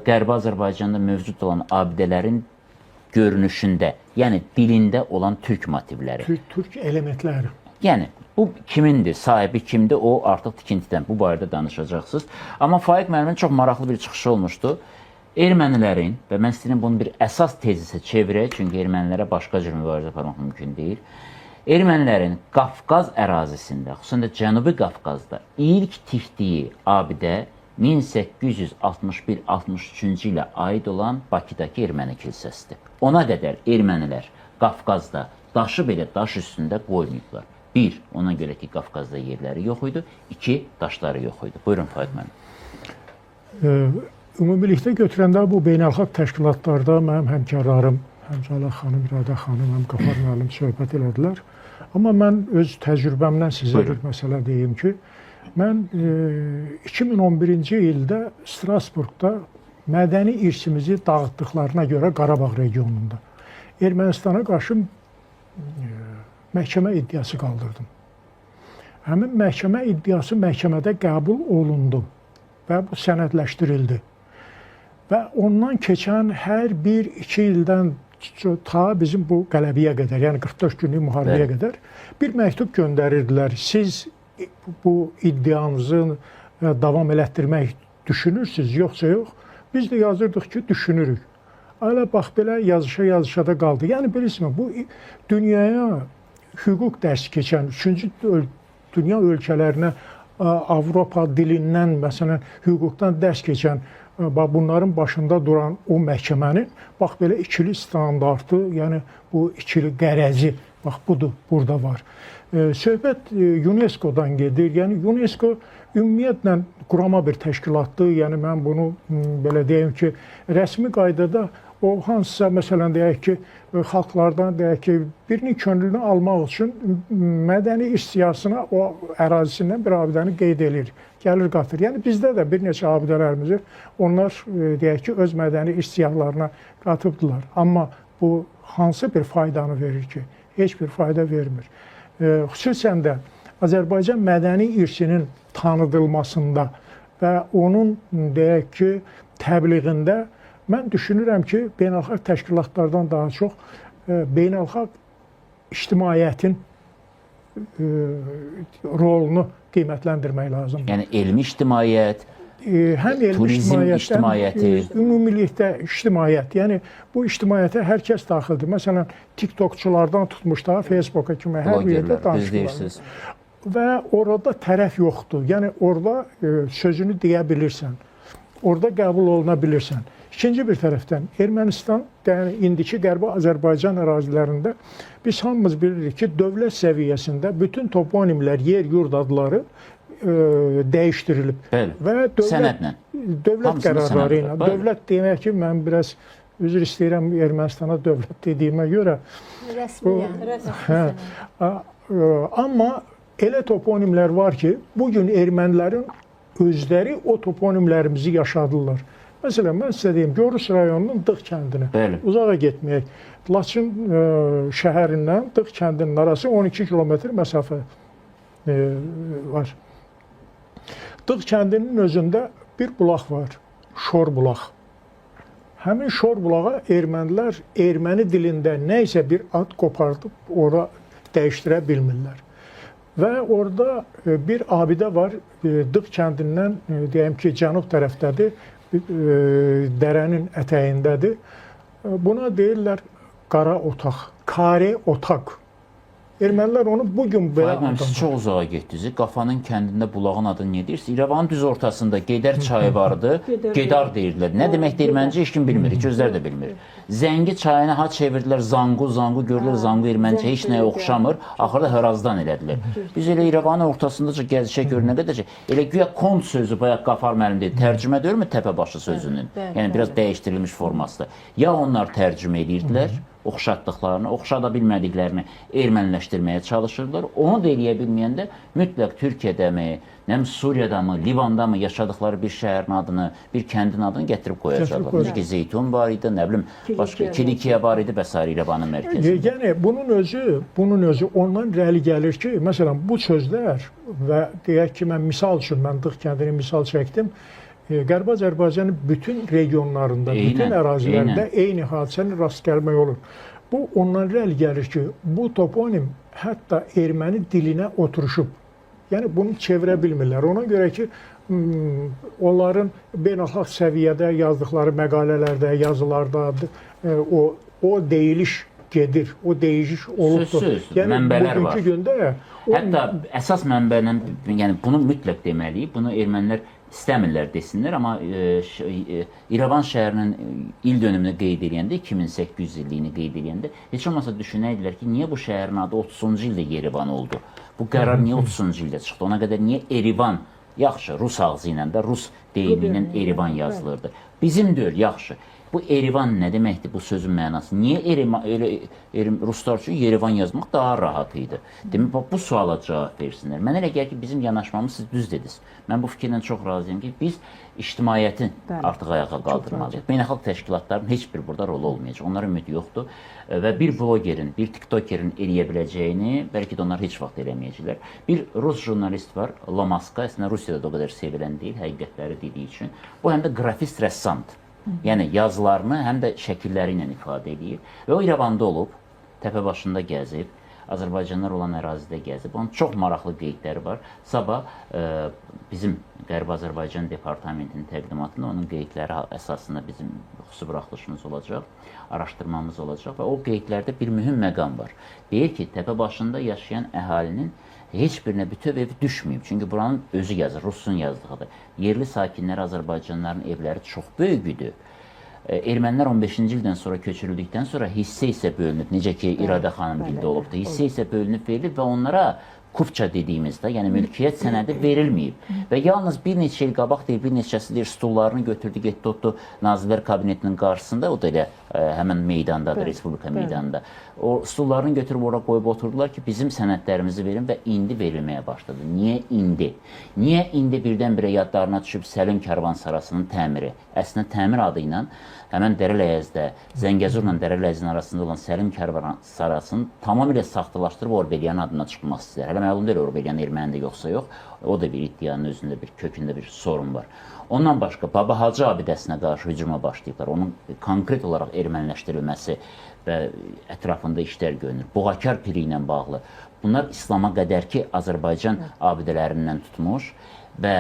[SPEAKER 1] Qərbi Azərbaycanda mövcud olan abidələrin görünüşündə, yəni dilində olan türk motivləri.
[SPEAKER 5] Türk elementləri.
[SPEAKER 1] Yəni, bu kimindir, sahibi kimdir, o artıq tikintidən, bu barədə danışacaqsınız. Amma Faiq müəllimin çox maraqlı bir çıxışı olmuşdu. Ermənilərin, və mən istəyirəm bunu bir əsas tezisə çevirək, çünki ermənilərə başqa cür mübarizə aparmaq mümkün deyil. Ermənilərin Qafqaz ərazisində, xüsusən də Cənubi Qafqazda ilk tikdiyi abidə 1861-63-cü ilə aid olan Bakıdakı erməni kilsəsidir. Ona qədər ermənilər Qafqazda daşı belə daş üstündə qoymayıblar. Bir, ona görə ki, Qafqazda yerləri yox idi. İki, daşları yox idi. Buyurun, Faiq müəllim.
[SPEAKER 5] Ümumilikdə götürəndə bu beynəlxalq təşkilatlarda mənim həmkarlarım, həm Jalə xanım, İradə xanım, həm Qafar müəllim söhbət elədilər. Amma mən öz təcrübəmdən sizə bir məsələ deyim ki, mən 2011-ci ildə Strasburqda mədəni irsimizi dağıtdıqlarına görə Qarabağ regionunda Ermənistana qarşı məhkəmə iddiası qaldırdım. Həmin məhkəmə iddiası məhkəmədə qəbul olundu və bu sənədləşdirildi. Və ondan keçən hər bir-iki ildən ta bizim bu qələbiyə qədər, yəni 44 günlük müharibəyə qədər bir məktub göndərirdilər. Siz bu iddianızı davam elətdirmək düşünürsünüz, yoxsa yox? Biz də yazırdıq ki, düşünürük. Elə bax belə yazışa-yazışa da qaldı. Yəni bilirsinizmi, bu dünyaya hüquq dərsi keçən üçüncü dünya ölkələrinə Avropa dilindən, məsələn, hüquqdan dərs keçən bax bunların başında duran o məhkəmənin bax belə ikili standartı, yəni bu ikili qərəzi bax budur, burada var. Söhbət UNESCO-dan gedir. Yəni UNESCO ümumiyyətlə qurama bir təşkilatdır. Yəni mən bunu belə deyim ki, rəsmi qaydada o hansısa məsələn deyək ki, xalqlardan deyək ki, birinin könlünü almaq üçün mədəni irs o ərazisindən bir abidəni qeyd eləyir, gəlir qatır. Yəni bizdə də bir neçə abidələrimizi onlar deyək ki, öz mədəni irs qatıbdılar. Amma bu hansı bir faydanı verir ki? Heç bir fayda vermir. Xüsusən də Azərbaycan mədəni irsinin tanıdılmasında və onun deyək ki, təbliğində mən düşünürəm ki, beynəlxalq təşkilatlardan daha çox beynəlxalq ictimaiyyətin rolunu qiymətləndirmək lazımdır.
[SPEAKER 1] Yəni elmi ictimaiyyət, həm elmi turizm ictimaiyyəti,
[SPEAKER 5] ümumilikdə ictimaiyyət. Yəni bu ictimaiyyətə hər kəs daxildir. Məsələn, TikTokçulardan tutmuş da Facebooka kimi hər bir yerdə danışırlar. Və orada tərəf yoxdur. Yəni orada sözünü deyə bilirsən. Orada qəbul oluna bilirsən. İkinci bir tərəfdən Ermənistan, yəni indiki Qərbi Azərbaycan ərazilərində biz hamımız bilirik ki, dövlət səviyyəsində bütün toponimlər, yer, yurd adları dəyişdirilib.
[SPEAKER 1] Bəli. Və dövlət sənədlə.
[SPEAKER 5] Dövlət qərarları ilə. Dövlət demək ki, mən biraz üzr istəyirəm Ermənistana dövlət dediyimə görə.
[SPEAKER 2] Rəsmi, yəni. Rəsmi. Hə,
[SPEAKER 5] amma elə toponimlər var ki, bu gün ermənilərin özləri o toponimlərimizi yaşadırlar. Məsələn, mən sizə deyim, Gorus rayonunun Dığ kəndinə, bəli, uzağa getməyək. Laçın şəhərindən Dığ kəndinin arası 12 kilometr məsafə var. Dığ kəndinin özündə bir bulaq var, Şor bulaq. Həmin Şor bulağa ermənilər erməni dilində nə isə bir ad qopardıb ora dəyişdirə bilmirlər. Və orada bir abidə var, Dığ kəndindən deyəm ki, cənub tərəfdədir, dərənin ətəyindədir. Buna deyirlər qara otaq, kare otaq. Ermənilər onu bugün belə
[SPEAKER 1] adlandırır. Siz çox uzağa getdiniz. Qafanın kəndində bulağın adını niyə deyirsiniz? İrəvanın düz ortasında Gedər çayı vardı. Gedar deyirdilər. Nə deməkdir ermənicə heç kim bilmir, heç özləri də bilmir. Zəngi çayını ha çevirdilər Zanqu, Zanqu görürlər, Zanqu ermənicə heç nəyə oxşamır. Axırda Hırazdan elədilər. Biz elə İrəvanın ortasındaca gəzişə gör nə qədər. Elə güya kont sözü bayaq Qafar müəllim dedi. Tərcümə deyirmi təpəbaşı sözünün? Yəni biraz dəyişdirilmiş formasıdır. Ya onlar tərcümə edirdilər, oxşatdıqlarını, oxşada bilmədiklərini erməniləşdirməyə çalışırlar. Onu da eləyə bilməyəndə mütləq Türkiyədəmi, nəm Suriyadamı, Livandamı yaşadıkları bir şəhərin adını, bir kəndin adını gətirib qoyacaqlar. Necə ki Zeytun var idi, nə bilim, başqa Kilikiya var idi və sair İrəvanın mərkəzində.
[SPEAKER 5] Yəni bunun özü ondan irəli gəlir ki, məsələn bu sözlər və deyək ki, mən misal üçün mən Dığ kəndini misal çəkdim. Qərbi Azərbaycanın bütün regionlarında, bütün ərazilərində eyni hadisəni rast gəlmək olur. Bu ondan irəli gəlir ki, bu toponim hətta erməni dilinə oturuşub. Yəni bunu çevirə bilmirlər. Ona görə ki, onların beynəlxalq səviyyədə yazdıqları məqalələrdə, yazılarda o deyiliş gedir, o değişiş olubdur.
[SPEAKER 1] Sözsüz, yəni, mənbələr var.
[SPEAKER 5] Gündə
[SPEAKER 1] hətta əsas mənbələ, yəni bunu mütləq deməliyik, bunu ermənilər istəmirlər desinlər, amma İrəvan şəhərinin il dönümünü qeyd eləyəndə, 2800 illiyini qeyd eləyəndə, heç olmasa düşünəydilər ki, niyə bu şəhərin adı 30-cu ildə Yerevan oldu? Bu qərar niyə 30-cu ildə çıxdı? Ona qədər niyə Erivan, yaxşı, rus ağzı ilə də, rus deyimi ilə Erivan yazılırdı. Bizim deyil, yaxşı. Bu Erivan nə deməkdir, bu sözün mənası? Niyə Ruslar üçün Yerevan yazmaq daha rahat idi? Demək, bax, bu suala cavab versinlər. Mənə elə gəlir ki, bizim yanaşmamız, siz düz dediniz. Mən bu fikirlə çox razıyam ki, biz ictimaiyyətin artıq ayağa qaldırmalıyıq. Beynəlxalq təşkilatların heç bir burada rolu olmayacaq. Onlara ümid yoxdur. Və bir blogerin, bir tiktokerin eləyə biləcəyini, bəlkə də onlar heç vaxt eləməyəcəklər. Bir rus jurnalist var, Lomaska, əslində Rusiyada da o qədər sevilən deyil, həqiqətləri dediyi üçün. Bu həm də qrafist rəssamdır. Yəni yazılarını həm də şəkilləri ilə ifadə edir. Və o İrəvanda olub, təpə başında gəzib. Azərbaycanlılar olan ərazidə gəzib. Onun çox maraqlı qeydləri var. Sabah bizim Qərbi Azərbaycan Departamentinin təqdimatında onun qeydləri əsasında bizim xüsusi buraxılışımız olacaq, araşdırmamız olacaq və o qeydlərdə bir mühüm məqam var. Deyir ki, Təpəbaşında yaşayan əhalinin heç birinə bütöv ev düşməyib. Çünki buranın özü yazır, Rusun yazdığıdır. Yerli sakinlər Azərbaycanlıların evləri çox böyük idi. Ermənilər 15-ci ildən sonra köçürüldükdən sonra hissə-hissə bölünüb, necə ki İradə xanım dildə olubdur. Hissə-hissə bölünüb verilib və onlara kupça dediyimizdə, yəni mülkiyyət sənədi verilməyib. Və yalnız bir neçə il qabaq deyir, bir neçəsi deyir, stullarını götürdü, getdi, otdu Nazirlər Kabinetinin qarşısında, o da elə həmən meydandadır, Respublika meydanında. O stullarını götürüb ora qoyub oturdular ki, bizim sənədlərimizi verin və indi verilməyə başladı. Niyə indi? Niyə indi birdən-birə yadlarına düşüb Səlim Karvansarasının təmiri? Əslində təmir adı ilə həmən Dərələyəzdə, Zəngəzurla Dərələyəzin arasında olan Səlim Karvansarasını tamamilə saxtalaşdırıb Orbelyan adına çıxmaq istəyirlər. Hələ məlum deyil Orbelyan ermənidir yoxsa yox. O da bir iddianın özündə bir kökündə bir sorun var. Ondan başqa Baba Hacı abidəsinə qarşı hücuma başlayıblar. Onun konkret olaraq erməniləşdirilməsi və ətrafında işlər görünür. Boğakar piri ilə bağlı. Bunlar İslama qədərki Azərbaycan abidələrindən tutmuş və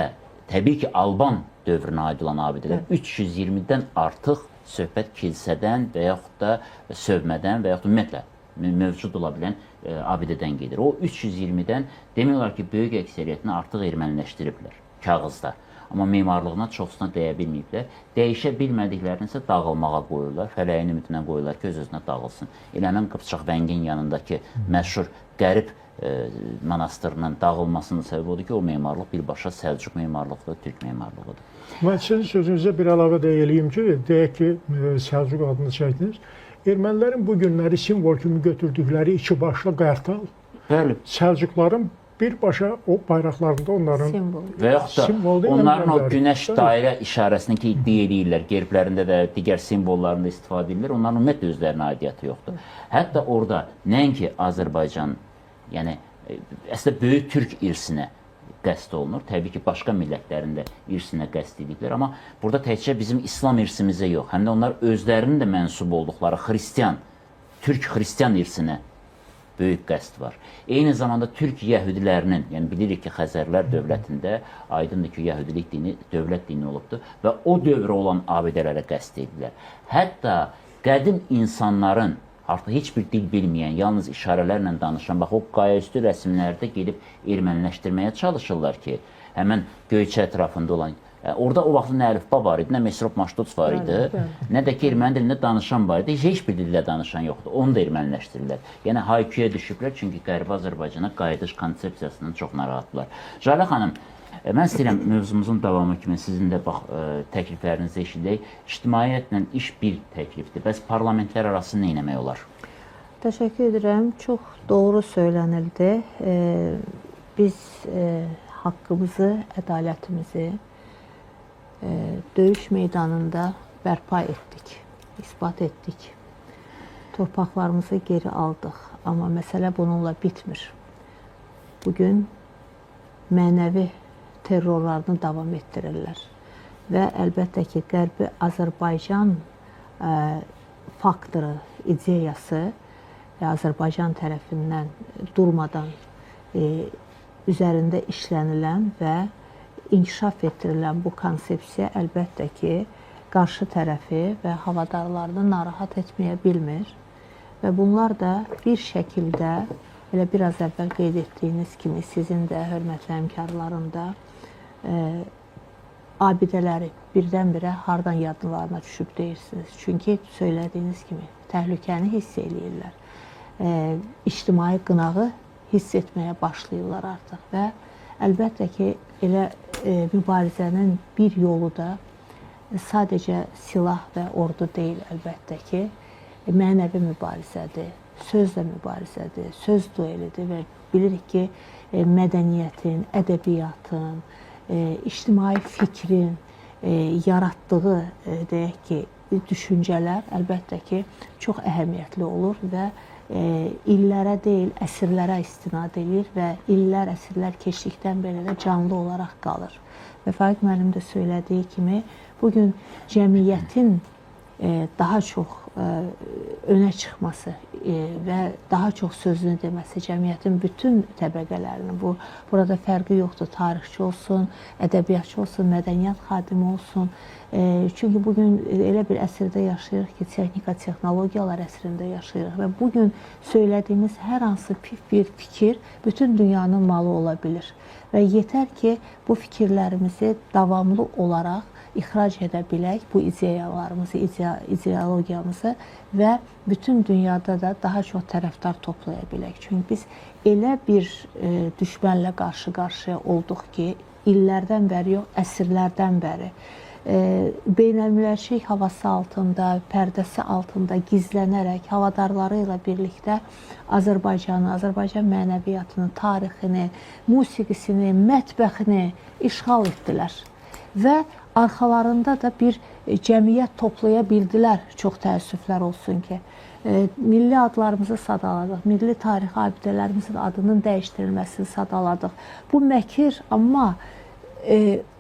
[SPEAKER 1] təbii ki, Alban dövrünə aid olan abidələr 320-dən artıq söhbət kilsədən və yaxud da sövmədən və yaxud da ümumiyyətlə mövcud ola bilən abidədən gedir. O 320-dən demək olar ki, böyük əksəriyyətini artıq erməniləşdiriblər kağızda. Amma memarlığına çoxsuna dəyə bilməyiblər. Dəyişə bilmədiklərini isə dağılmağa qoyurlar. Fələyin ümidinə qoyurlar ki, öz-özünə dağılsın. Elə həmin Qıpçaq Vəngin yanındakı məşhur Qərib monastırının dağılmasının səbəbi odur ki, o memarlıq birbaşa Səlcuq memarlığıdır, türk memarlığıdır.
[SPEAKER 5] Mən sizin sözünüzə bir əlavə də eləyim ki, deyək ki, Səlcuq adını çəkdiniz. Ermənilərin bu günləri simvol kimi götürdükləri iki başlı qartal, bəli, Səlcuqların birbaşa o bayraqlarında onların
[SPEAKER 2] simvol.
[SPEAKER 1] Və yaxud da onların o günəş dairə işarəsini ki, iddia eləyirlər, gerblərində də digər simvollarında istifadə edirlər, onların ümumiyyətlə özlərinə aidiyyatı yoxdur. Hətta orada nəinki Azərbaycan, yəni əslində böyük türk irsinə qəsd olunur. Təbii ki, başqa millətlərin də irsinə qəsd ediblər, amma burada təkcə bizim İslam irsimizə yox, həm də onlar özlərinin də mənsub olduqları xristian, türk xristian irsinə böyük qəsd var. Eyni zamanda türk yəhudilərinin, yəni bilirik ki, Xəzərlər dövlətində aydındır ki, yəhudilik dini dövlət dini olubdur və o dövrə olan abidələrə qəsd ediblər. Hətta qədim insanların artıq heç bir dil bilməyən, yalnız işarələrlə danışan, bax o qayaüstü rəsimlərdə gedib erməniləşdirməyə çalışırlar ki, həmən Göyçə ətrafında olan, orada o vaxt nə əlifba var idi, nə Mesrop Maştots var idi, nə də ki erməni dilində danışan var idi, heç bir dildə danışan yoxdur, onu da erməniləşdirirlər. Yəni hayküyə düşüblər, çünki Qərbi Azərbaycana qayıdış konsepsiyasından çox narahatdırlar. Jalə xanım, mən istəyirəm mövzumuzun davamı kimi sizin də bax təkliflərinizi eşidək. İctimaiyyətlə iş bir təklifdir. Bəs parlamentlər arası nə etmək olar?
[SPEAKER 2] Təşəkkür edirəm. Çox doğru söylənildi. Biz haqqımızı, ədalətimizi döyüş meydanında bərpa etdik, isbat etdik. Torpaqlarımızı geri aldıq. Amma məsələ bununla bitmir. Bugün mənəvi terrorlarını davam etdirirlər. Və əlbəttə ki, Qərbi Azərbaycan faktoru, ideyası Azərbaycan tərəfindən durmadan üzərində işlənilən və inkişaf etdirilən bu konsepsiya əlbəttə ki, qarşı tərəfi və havadarlarını narahat etməyə bilmir. Və bunlar da bir şəkildə, elə biraz əvvəl qeyd etdiyiniz kimi, sizin də hörmətli həmkarların da abidələri birdən-birə hardan yadlarına düşüb deyirsiniz. Çünki söylədiyiniz kimi təhlükəni hiss eləyirlər. İctimai qınağı hiss etməyə başlayırlar artıq və əlbəttə ki, elə mübarizənin bir yolu da sadəcə silah və ordu deyil, əlbəttə ki, mənəvi mübarizədir, sözlə mübarizədir, söz duelidir və bilirik ki, mədəniyyətin, ədəbiyyatın, ictimai fikrin yaratdığı, deyək ki, düşüncələr əlbəttə ki, çox əhəmiyyətli olur və illərə deyil, əsrlərə istinad edir və illər, əsrlər keçdikdən belə də canlı olaraq qalır. Və Faiq müəllim də söylədiyi kimi, bugün cəmiyyətin daha çox önə çıxması və daha çox sözünü deməsi cəmiyyətin bütün təbəqələrinin, bu burada fərqi yoxdur, tarixçi olsun, ədəbiyyatçı olsun, mədəniyyət xadimi olsun. Çünki bugün elə bir əsrdə yaşayırıq ki, texnika, texnologiyalar əsrində yaşayırıq və bugün söylədiyimiz hər hansı bir fikir bütün dünyanın malı ola bilir. Və yetər ki, bu fikirlərimizi davamlı olaraq ixrac edə bilək, bu ideyalarımızı, ideologiyamızı və bütün dünyada da daha çox tərəfdar toplaya bilək. Çünki biz elə bir düşmənlə qarşı-qarşıya olduq ki, illərdən bəri yox, əsrlərdən bəri beynəlmiləlçilik havası altında, pərdəsi altında gizlənərək havadarları ilə birlikdə Azərbaycanı, Azərbaycan mənəviyyatını, tarixini, musiqisini, mətbəxini işğal etdilər və arxalarında da bir cəmiyyət toplaya bildilər, çox təəssüflər olsun ki. Milli adlarımızı sadaladıq, milli tarixi abidələrimizin adının dəyişdirilməsini sadaladıq. Bu məkir, amma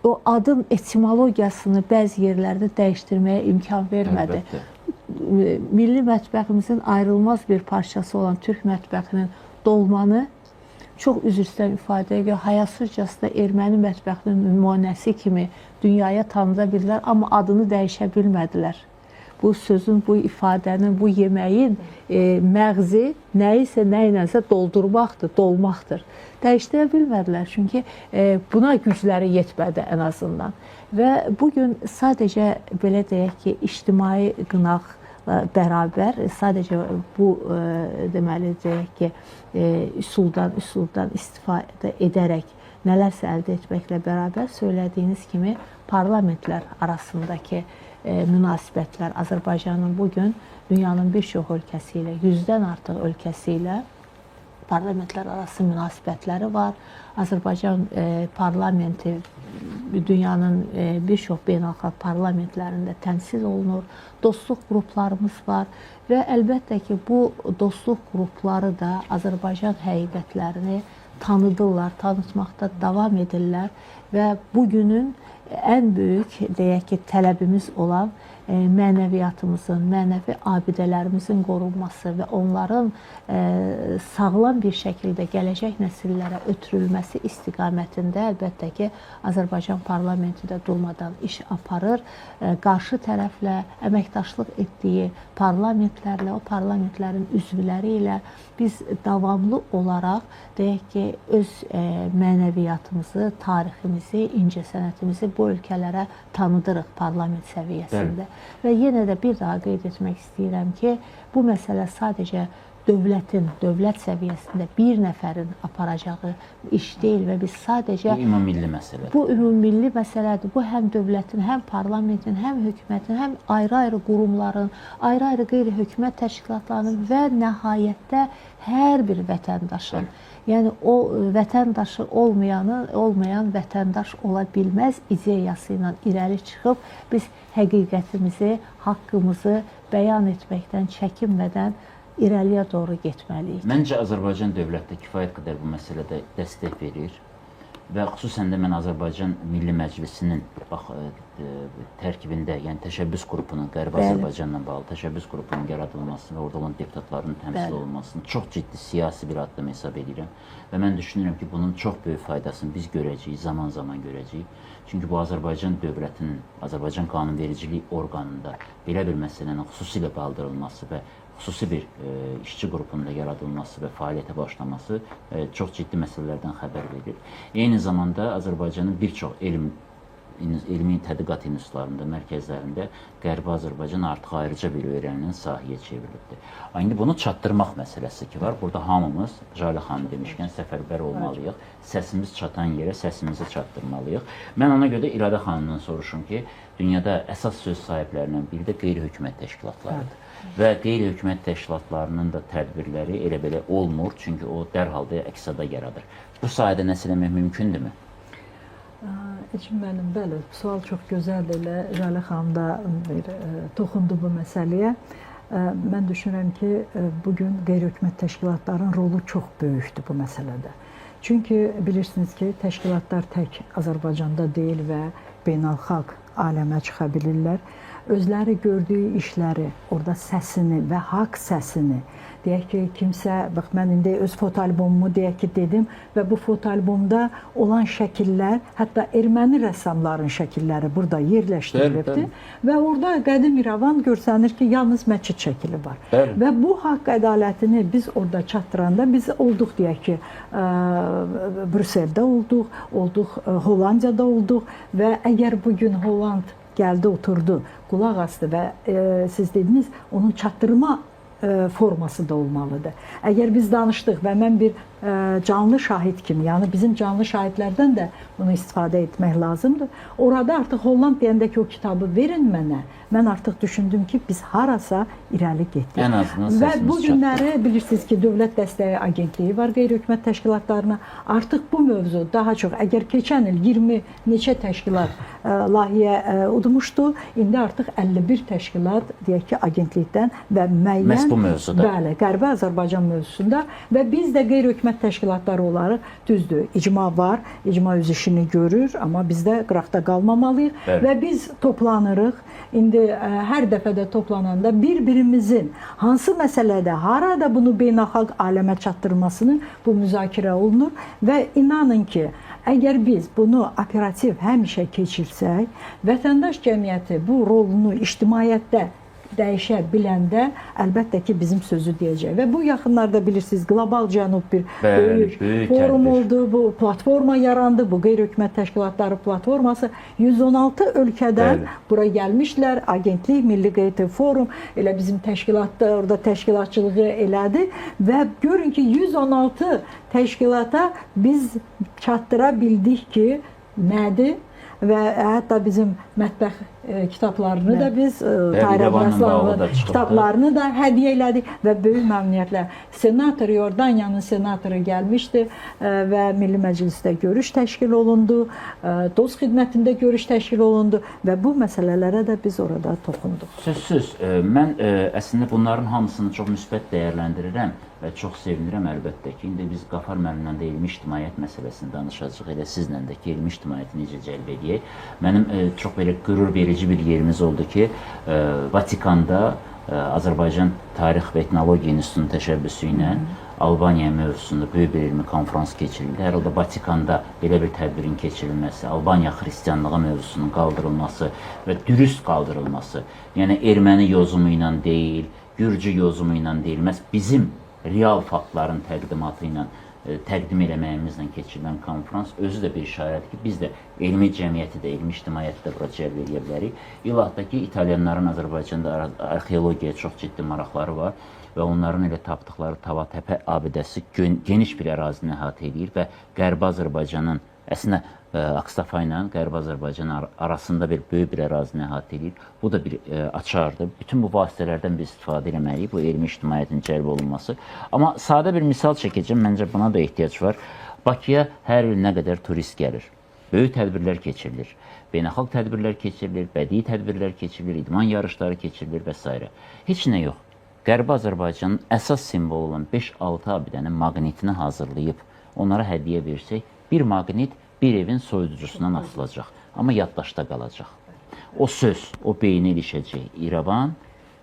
[SPEAKER 2] o adın etimologiyasını bəzi yerlərdə dəyişdirməyə imkan vermədi.
[SPEAKER 1] Əlbəttə.
[SPEAKER 2] Milli mətbəximizin ayrılmaz bir parçası olan türk mətbəxinin dolmanı, çox üzr istəyirəm ifadəyə görə, hayasızcasına erməni mətbəxinin nümunəsi kimi dünyaya tanıda bildilər, amma adını dəyişə bilmədilər. Bu sözün, bu ifadənin, bu yeməyin məğzi nəyisə, nəyləsə doldurmaqdır, dolmaqdır. Dəyişdirə bilmədilər, çünki buna gücləri yetmədi ən azından. Və bugün sadəcə belə deyək ki, ictimai qınaq bərabər, sadəcə bu deməli deyək ki, üsuldan istifadə edərək nələrsə əldə etməklə bərabər söylədiyiniz kimi parlamentlər arasındakı münasibətlər Azərbaycanın bugün dünyanın bir çox ölkəsi ilə, 100-dən artıq ölkəsi ilə parlamentlər arası münasibətləri var. Azərbaycan parlamenti dünyanın bir çox beynəlxalq parlamentlərində təmsil olunur. Dostluq qruplarımız var və əlbəttə ki, bu dostluq qrupları da Azərbaycan həqiqətlərini tanıdırlar, tanıtmaqda davam edirlər və bugünün ən böyük, deyək ki, tələbimiz olan mənəviyyatımızın, mənəvi abidələrimizin qorunması və onların sağlam bir şəkildə gələcək nəsillərə ötürülməsi istiqamətində əlbəttə ki, Azərbaycan parlamenti də durmadan iş aparır. Qarşı tərəflə əməkdaşlıq etdiyi parlamentlərlə, o parlamentlərin üzvləri ilə biz davamlı olaraq, deyək ki, öz mənəviyyatımızı, tariximizi, incəsənətimizi bu ölkələrə tanıdırıq parlament səviyyəsində.
[SPEAKER 1] Bəli.
[SPEAKER 2] Və yenə də bir daha qeyd etmək istəyirəm ki, bu məsələ sadəcə dövlətin, dövlət səviyyəsində bir nəfərin aparacağı iş deyil və biz sadəcə...
[SPEAKER 1] Bu ümummilli məsələdir.
[SPEAKER 2] Bu ümummilli məsələdir. Bu həm dövlətin, həm parlamentin, həm hökumətin, həm ayrı-ayrı qurumların, ayrı-ayrı qeyri-hökumət təşkilatlarının və nəhayətdə hər bir vətəndaşın. Yəni o vətəndaşı olmayan vətəndaş ola bilməz ideyası ilə irəli çıxıb biz həqiqətimizi, haqqımızı bəyan etməkdən çəkinmədən irəliyə doğru getməliyik.
[SPEAKER 1] Məncə Azərbaycan dövləti kifayət qədər bu məsələdə dəstək verir və xüsusən də mən Azərbaycan Milli Məclisinin bax tərkibində, yəni təşəbbüs qrupunun, Qərbi Azərbaycanla bağlı təşəbbüs qrupunun yaradılmasını və orada olan deputatların təmsil olunmasını çox ciddi siyasi bir addım hesab edirəm və mən düşünürəm ki, bunun çox böyük faydasını biz görəcəyik, zaman-zaman görəcəyik. Çünki bu Azərbaycan dövlətinin, Azərbaycan qanunvericilik orqanında belə bir məsələnin xüsusilə qaldırılması və xüsusi bir işçi qrupunun da yaradılması və fəaliyyətə başlaması çox ciddi məsələlərdən xəbər verir. Eyni zamanda Azərbaycanın bir çox elmi tədqiqat institutlarında, mərkəzlərində Qərbi Azərbaycan artıq ayrıca bir öyrənilən sahəyə çevrilibdir. İndi bunu çatdırmaq məsələsi ki var. Burada hamımız, Jalə xanım demişkən, səfərbər olmalıyıq. Səsimiz çatan yerə səsimizi çatdırmalıyıq. Mən ona görə də İradə xanımdan soruşum ki, dünyada əsas söz sahiblərindən biri də qeyri-hökumət təşkilatlarıdır. Və qeyri-hökumət təşkilatlarının da tədbirləri elə belə olmur, çünki o dərhal da əks-səda yaradır. Bu sahədə nəsə eləmək mümkündürmü?
[SPEAKER 3] Elçin müəllim, bəli, sual çox gözəldir. Elə Jalə xanım da bir toxundu bu məsələyə. Mən düşünürəm ki, bugün qeyri-hökumət təşkilatlarının rolu çox böyükdür bu məsələdə. Çünki bilirsiniz ki, təşkilatlar tək Azərbaycanda deyil və beynəlxalq aləmə çıxa bilirlər. Özləri gördüyü işləri, orada səsini və haqq səsini, deyək ki, kimsə, bax mən indi öz fotoalbomumu deyək ki, dedim və bu fotoalbomda olan şəkillər, hətta erməni rəssamların şəkilləri burada yerləşdirilibdir. Və orada qədim İrəvan görsənir ki, yalnız məscid şəkili var.
[SPEAKER 1] Bəli.
[SPEAKER 3] Və bu haqq ədalətini biz orada çatdıranda biz olduq deyək ki, Brüsseldə olduq, Hollandiyada olduq və əgər bu gün Holland gəldi, oturdu, qulaq asdı və siz dediniz, onun çatdırma forması da olmalıdır. Əgər biz danışdıq və mən bir canlı şahid kimi, yəni bizim canlı şahidlərdən də bunu istifadə etmək lazımdır. Orada artıq Holland deyəndə ki, o kitabı verin mənə, mən artıq düşündüm ki, biz harasa irəli getdik.
[SPEAKER 1] Ən azından
[SPEAKER 3] və bu günləri bilirsiniz ki, Dövlət Dəstəyi Agentliyi var qeyri-hökumət təşkilatlarına. Artıq bu mövzu daha çox, əgər keçən il 20 neçə təşkilat layihə udmuşdu, indi artıq 51 təşkilat deyək ki, agentlikdən və müəyyən
[SPEAKER 1] məhz bu mövzuda.
[SPEAKER 3] Bəli, Qərbi Azərbaycan mövzusunda və biz də qeyri-hökumət təşkilatları olaraq düzdür, icma var, icma öz işini görür, amma biz də qıraqda qalmamalıyıq.
[SPEAKER 1] Bəli.
[SPEAKER 3] Və biz toplanırıq. İndi hər dəfə də toplananda bir-birimizin hansı məsələdə, harada bunu beynəlxalq aləmə çatdırmasını bu müzakirə olunur və inanın ki, əgər biz bunu operativ həmişə keçirsək, vətəndaş cəmiyyəti bu rolunu ictimaiyyətdə dəyişə biləndə əlbəttə ki, bizim sözü deyəcək. Və bu yaxınlarda bilirsiniz, Qlobal Cənub bir
[SPEAKER 1] Bəli,
[SPEAKER 3] böyük forum
[SPEAKER 1] tədbir
[SPEAKER 3] oldu, bu platforma yarandı, bu qeyri-hökumət təşkilatları platforması 116 ölkədən
[SPEAKER 1] Bəli.
[SPEAKER 3] bura gəlmişlər. Agentlik, Milli Qeyri Forum, elə bizim təşkilatda orada təşkilatçılığı elədi və görün ki, 116 təşkilata biz çatdıra bildik ki, nədir? Və hətta bizim mətbəx kitablarını da biz Tahir Əmiraslanova kitablarını da hədiyyə elədik və böyük məmnuniyyətlə senator, Yordaniyanın senatoru gəlmişdi və Milli Məclisdə görüş təşkil olundu, dost xidmətində görüş təşkil olundu və bu məsələlərə də biz orada toxunduq.
[SPEAKER 1] Sözsüz, mən əslində bunların hamısını çox müsbət dəyərləndirirəm və çox sevinirəm əlbəttə ki, indi biz Qafar müəllimlə də elmi ictimaiyyət məsələsini danışacağıq, elə sizlə də ki, elmi ictimaiyyəti necə cəlb edək. Mənim çox belə qürur verici bir yerimiz oldu ki, Vatikanda Azərbaycan Tarix və Etnologiya İnstitutunun təşəbbüsü ilə Albaniya mövzusunda böyük bir elmi konfrans keçirildi. Hər halda Vatikanda belə bir tədbirin keçirilməsi, Albaniya xristianlığı mövzusunun qaldırılması və dürüst qaldırılması, yəni erməni yozumu ilə deyil, gürcü yozumu ilə deyil, məhz bizim real faktların təqdimatı ilə təqdim eləməyimizlə keçirilən konfrans özü də bir işarədir ki, biz də elmi cəmiyyəti də, elmi ictimaiyyəti də bura cəlb eləyə bilərik. İlahda ki, İtalyanların Azərbaycanda arxeologiyaya çox ciddi maraqları var və onların elə tapdıqları Tavatəpə abidəsi geniş bir ərazini əhatə eləyir və Qərbi Azərbaycanın, əslində Akstafa ilə Qərbi Azərbaycan arasında bir böyük bir ərazini əhatə eləyir. Bu da bir açardır. Bütün bu vasitələrdən biz istifadə eləməliyik, bu elmi ictimaiyyətin cəlb olunması. Amma sadə bir misal çəkəcəm, məncə buna da ehtiyac var. Bakıya hər il nə qədər turist gəlir. Böyük tədbirlər keçirilir. Beynəlxalq tədbirlər keçirilir, bədii tədbirlər keçirilir, idman yarışları keçirilir və s. Heç nə yox. Qərbi Azərbaycanın əsas simvolu olan 5-6 abidənin maqnitini hazırlayıb onlara hədiyyə versək, bir maqnit bir evin soyuducusundan asılacaq, amma yaddaşda qalacaq. O söz, o beyinə ilişəcək. İrəvan,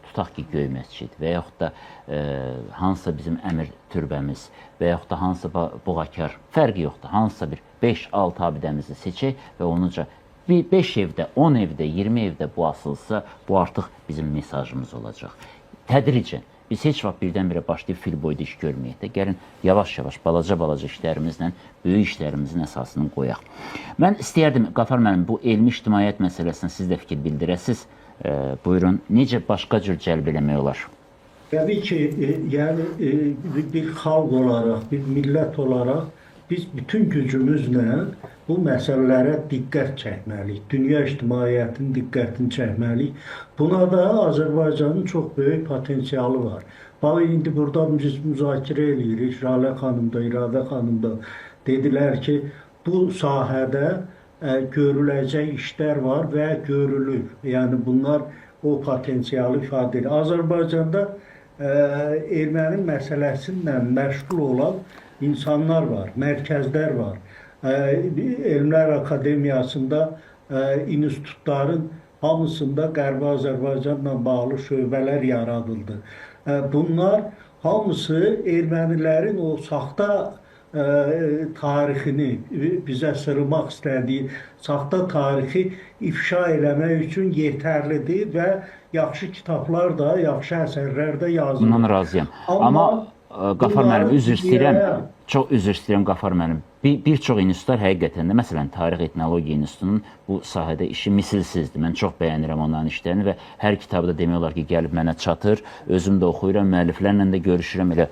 [SPEAKER 1] tutaq ki, Göy Məscid və yaxud da hansısa bizim əmir türbəmiz və yaxud da hansısa Buğakar, fərqi yoxdur. Hansısa bir 5-6 abidəmizi seçək və onuca 5 evdə, 10 evdə, 20 evdə bu asılsa, bu artıq bizim mesajımız olacaq. Tədricən. Biz heç vaxt birdən-birə başlayıb fil boyda iş görməyək də. Gəlin yavaş-yavaş, balaca-balaca işlərimizlə böyük işlərimizin əsasını qoyaq. Mən istəyərdim, Qafar müəllim, bu elmi ictimaiyyət məsələsinə siz də fikir bildirəsiz. Buyurun, necə başqa cür cəlb eləmək olar?
[SPEAKER 4] Təbii ki, yəni bir xalq olaraq, bir millət olaraq biz bütün gücümüzlə bu məsələlərə diqqət çəkməliyik. Dünya ictimaiyyətinin diqqətini çəkməliyik. Buna da Azərbaycanın çox böyük potensialı var. Bax, indi burada biz müzakirə eləyirik. Jalə xanım da, İradə xanım da dedilər ki, bu sahədə görüləcək işlər var və görülür. Yəni bunlar o potensialı ifadə edir. Azərbaycanda erməni məsələsi ilə məşğul olan insanlar var, mərkəzlər var. Elmlər Akademiyasında institutların hamısında Qərbi Azərbaycanla bağlı şöbələr yaradıldı. Bunlar hamısı ermənilərin o saxta tarixini bizə sırmaq istədiyi saxta tarixi ifşa eləmək üçün yetərlidir və yaxşı kitablar da, yaxşı əsərlər də yazılır.
[SPEAKER 1] Bundan razıyam. Amma Qafar müəllim, üzr istəyirəm. Çox üzr istəyirəm Qafar müəllim. Bir çox institutlar həqiqətən də, məsələn, Tarix Etnologiya İnstitutunun bu sahədə işi misilsizdir. Mən çox bəyənirəm onların işlərini və hər kitabı da demək olar ki, gəlib mənə çatır. Özüm də oxuyuram, müəlliflərlə də görüşürəm. Elə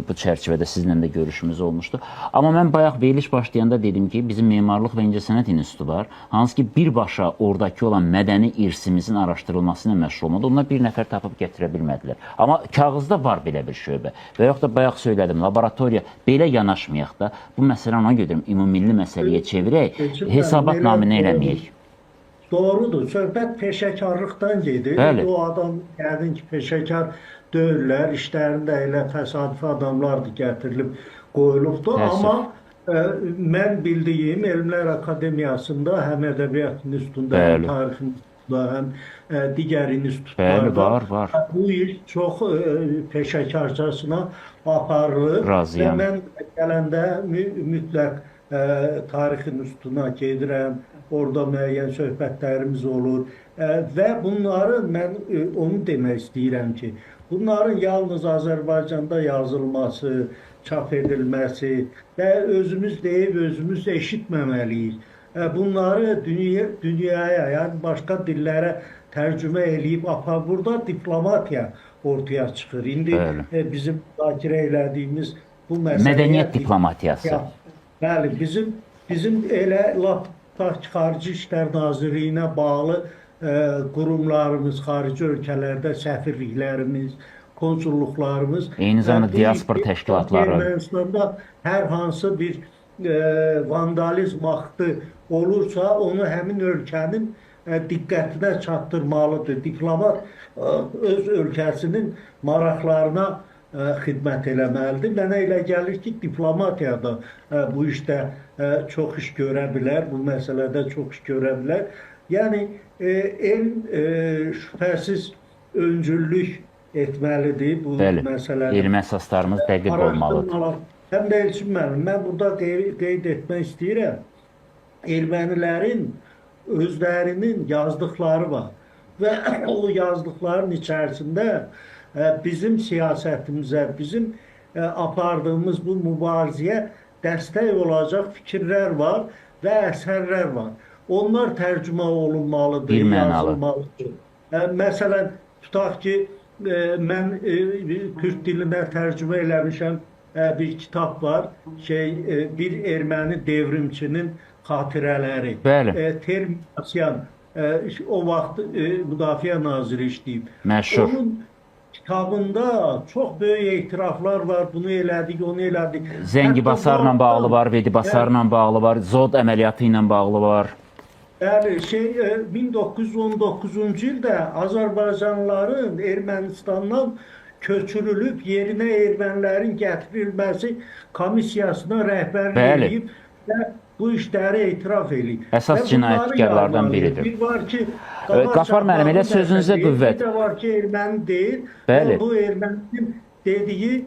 [SPEAKER 1] bu çərçivədə sizinlə də görüşümüz olmuşdu. Amma mən bayaq veriliş başlayanda dedim ki, bizim Memarlıq və İncəsənət İnstitutu var. Hansı ki, birbaşa oradakı olan mədəni irsimizin araşdırılması ilə məşğul olmadı. Onlar bir nəfər tapıb gətirə bilmədilər. Amma kağızda var belə bir şöbə. Və yaxud da bayaq söylədim, laboratoriya belə yanaşmayaq da. Bu məsələni ona görə ümummilli məsələyə çevirək, hesabat naminə eləməyək.
[SPEAKER 4] Doğrudur. Söhbət peşəkarlıqdan gedir. Bəli. O adam yəqin ki, peşəkar deyirlər, işlərində elə təsadüfi adamlardır gətirilib qoyulubdur. Təəssüf. Amma mən bildiyim Elmlər Akademiyasında həm Ədəbiyyat İnstitutunda, həm Tarix İnstitutunda, həm digər institutlarda.
[SPEAKER 1] Bəli, var.
[SPEAKER 4] Bu iş çox peşəkarcasına aparılır.
[SPEAKER 1] Razıyam.
[SPEAKER 4] Və mən gələndə mütləq Tarix İnstitutuna gedirəm, orada müəyyən söhbətlərimiz olur və bunları mən onu demək istəyirəm ki, bunların yalnız Azərbaycanda yazılması, çap edilməsi və özümüz deyib özümüz eşitməməliyik. Bunları dünyaya, yəni başqa dillərə tərcümə eləyib apar. Burada diplomatiya ortaya çıxır. İndi bizim müzakirə elədiyimiz bu məsələyə...
[SPEAKER 1] Mədəniyyət diplomatiyası.
[SPEAKER 4] Bəli, bizim elə lap Xarici İşlər Nazirliyinə bağlı qurumlarımız, xarici ölkələrdə səfirliklərimiz, konsulluqlarımız...
[SPEAKER 1] Eyni zamanda diaspor təşkilatları.
[SPEAKER 4] Ermənistanda hər hansı bir vandalizm aktı olursa, onu həmin ölkənin diqqətinə çatdırmalıdır. Diplomat öz ölkəsinin maraqlarına xidmət eləməlidir. Mənə elə gəlir ki, diplomatiya da bu işdə çox iş görə bilər, bu məsələdə çox iş görə bilər. Yəni, elm şübhəsiz öncüllük etməlidir bu məsələdə.
[SPEAKER 1] Elmi əsaslarımız dəqiq olmalıdır.
[SPEAKER 4] Həm də Elçin müəllim, mən burada qeyd etmək istəyirəm, ermənilərin özlərinin yazdıqları var və o yazdıqların içərisində bizim siyasətimizə, bizim apardığımız bu mübarizəyə dəstək olacaq fikirlər var və əsərlər var. Onlar tərcümə olunmalıdır, yazılmalıdır. Məsələn, tutaq ki, mən türk dilinə tərcümə eləmişəm, bir kitab var, bir erməni devrimçinin xatirələri.
[SPEAKER 1] Bəli.
[SPEAKER 4] Terminasyan, o vaxt Müdafiə Naziri işləyib.
[SPEAKER 1] Məşhur.
[SPEAKER 4] Onun kitabında çox böyük etiraflar var, bunu elədik, onu elədik.
[SPEAKER 1] Zəngibasarla bağlı var, Vedibasarla bağlı var, Zod əməliyyatı ilə bağlı var.
[SPEAKER 4] Bəli, 1919-cu ildə Azərbaycanlıların Ermənistandan köçürülüb yerinə ermənilərin gətirilməsi komissiyasına rəhbərlik edib və bu işləri etiraf eləyib.
[SPEAKER 1] Əsas cinayətkarlardan biridir.
[SPEAKER 4] Bir var ki,
[SPEAKER 1] Qafar müəllim, elə sözünüzə qüvvət.
[SPEAKER 4] Bir də var ki, erməni deyil.
[SPEAKER 1] Bəli.
[SPEAKER 4] Bu erməninin dediyi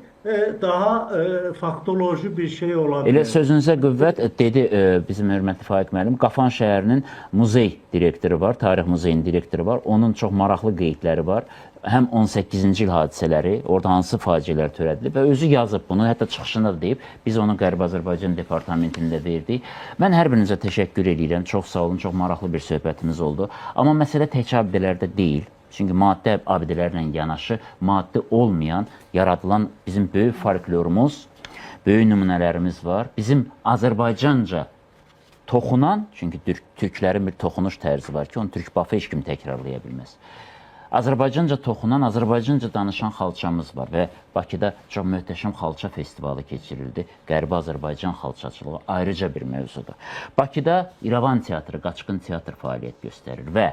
[SPEAKER 4] daha faktoloji bir şey ola bilər.
[SPEAKER 1] Elə sözünüzə qüvvət dedi bizim hörmətli Faiq müəllim, Qafan şəhərinin muzey direktoru var, tarix muzeyinin direktoru var. Onun çox maraqlı qeydləri var. Həm 18-ci il hadisələri, orada hansı faciələr törədilib və özü yazıb bunu, hətta çıxışında da deyib, biz onu Qərbi Azərbaycan Departamentində verdik. Mən hər birinizə təşəkkür edirəm, çox sağ olun, çox maraqlı bir söhbətimiz oldu. Amma məsələ təkcə abidələrdə deyil. Çünki maddi abidələrlə yanaşı, maddi olmayan, yaradılan bizim böyük folklorumuz, böyük nümunələrimiz var. Bizim Azərbaycanca toxunan, çünki türklərin bir toxunuş tərzi var ki, onu türk bafı heç kim təkrarlaya bilməz. Azərbaycanca toxunan, Azərbaycanca danışan xalçamız var və Bakıda çox möhtəşəm xalça festivalı keçirildi. Qərbi Azərbaycan xalçaçılığı ayrıca bir mövzudur. Bakıda İrəvan teatrı, Qaçqın teatr fəaliyyət göstərir və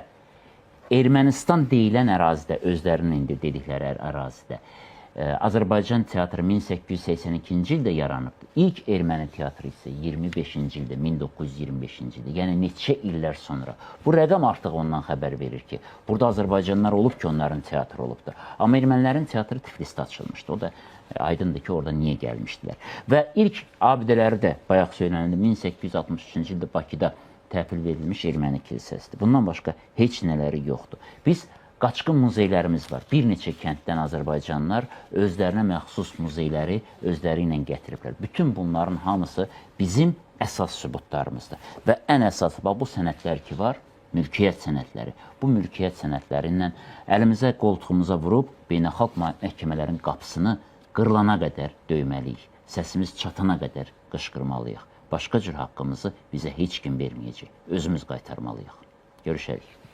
[SPEAKER 1] Ermənistan deyilən ərazidə, özlərinin indi dedikləri ərazidə Azərbaycan teatrı 1882-ci ildə yaranıbdır. İlk erməni teatrı isə 25-ci ildə, 1925-ci ildə, yəni neçə illər sonra. Bu rəqəm artıq ondan xəbər verir ki, burada Azərbaycanlılar olub ki, onların teatrı olubdur. Amma ermənilərin teatrı Tiflisdə açılmışdı. O da aydındır ki, orada niyə gəlmişdilər. Və ilk abidələri də bayaq söylənildi, 1863-cü ildə Bakıda təhvil verilmiş erməni kilsəsidir. Bundan başqa heç nələri yoxdur. Biz qaçqın muzeylərimiz var. Bir neçə kənddən Azərbaycanlılar özlərinə məxsus muzeyləri özləri ilə gətiriblər. Bütün bunların hamısı bizim əsas sübutlarımızdır. Və ən əsası bax bu sənədlər ki var, mülkiyyət sənədləri. Bu mülkiyyət sənədləri ilə əlimizə, qoltuğumuza vurub beynəlxalq məhkəmələrin qapısını qırılana qədər döyməliyik. Səsimiz çatana qədər qışqırmalıyıq. Başqa cür haqqımızı bizə heç kim verməyəcək. Özümüz qaytarmalıyıq. Görüşərik.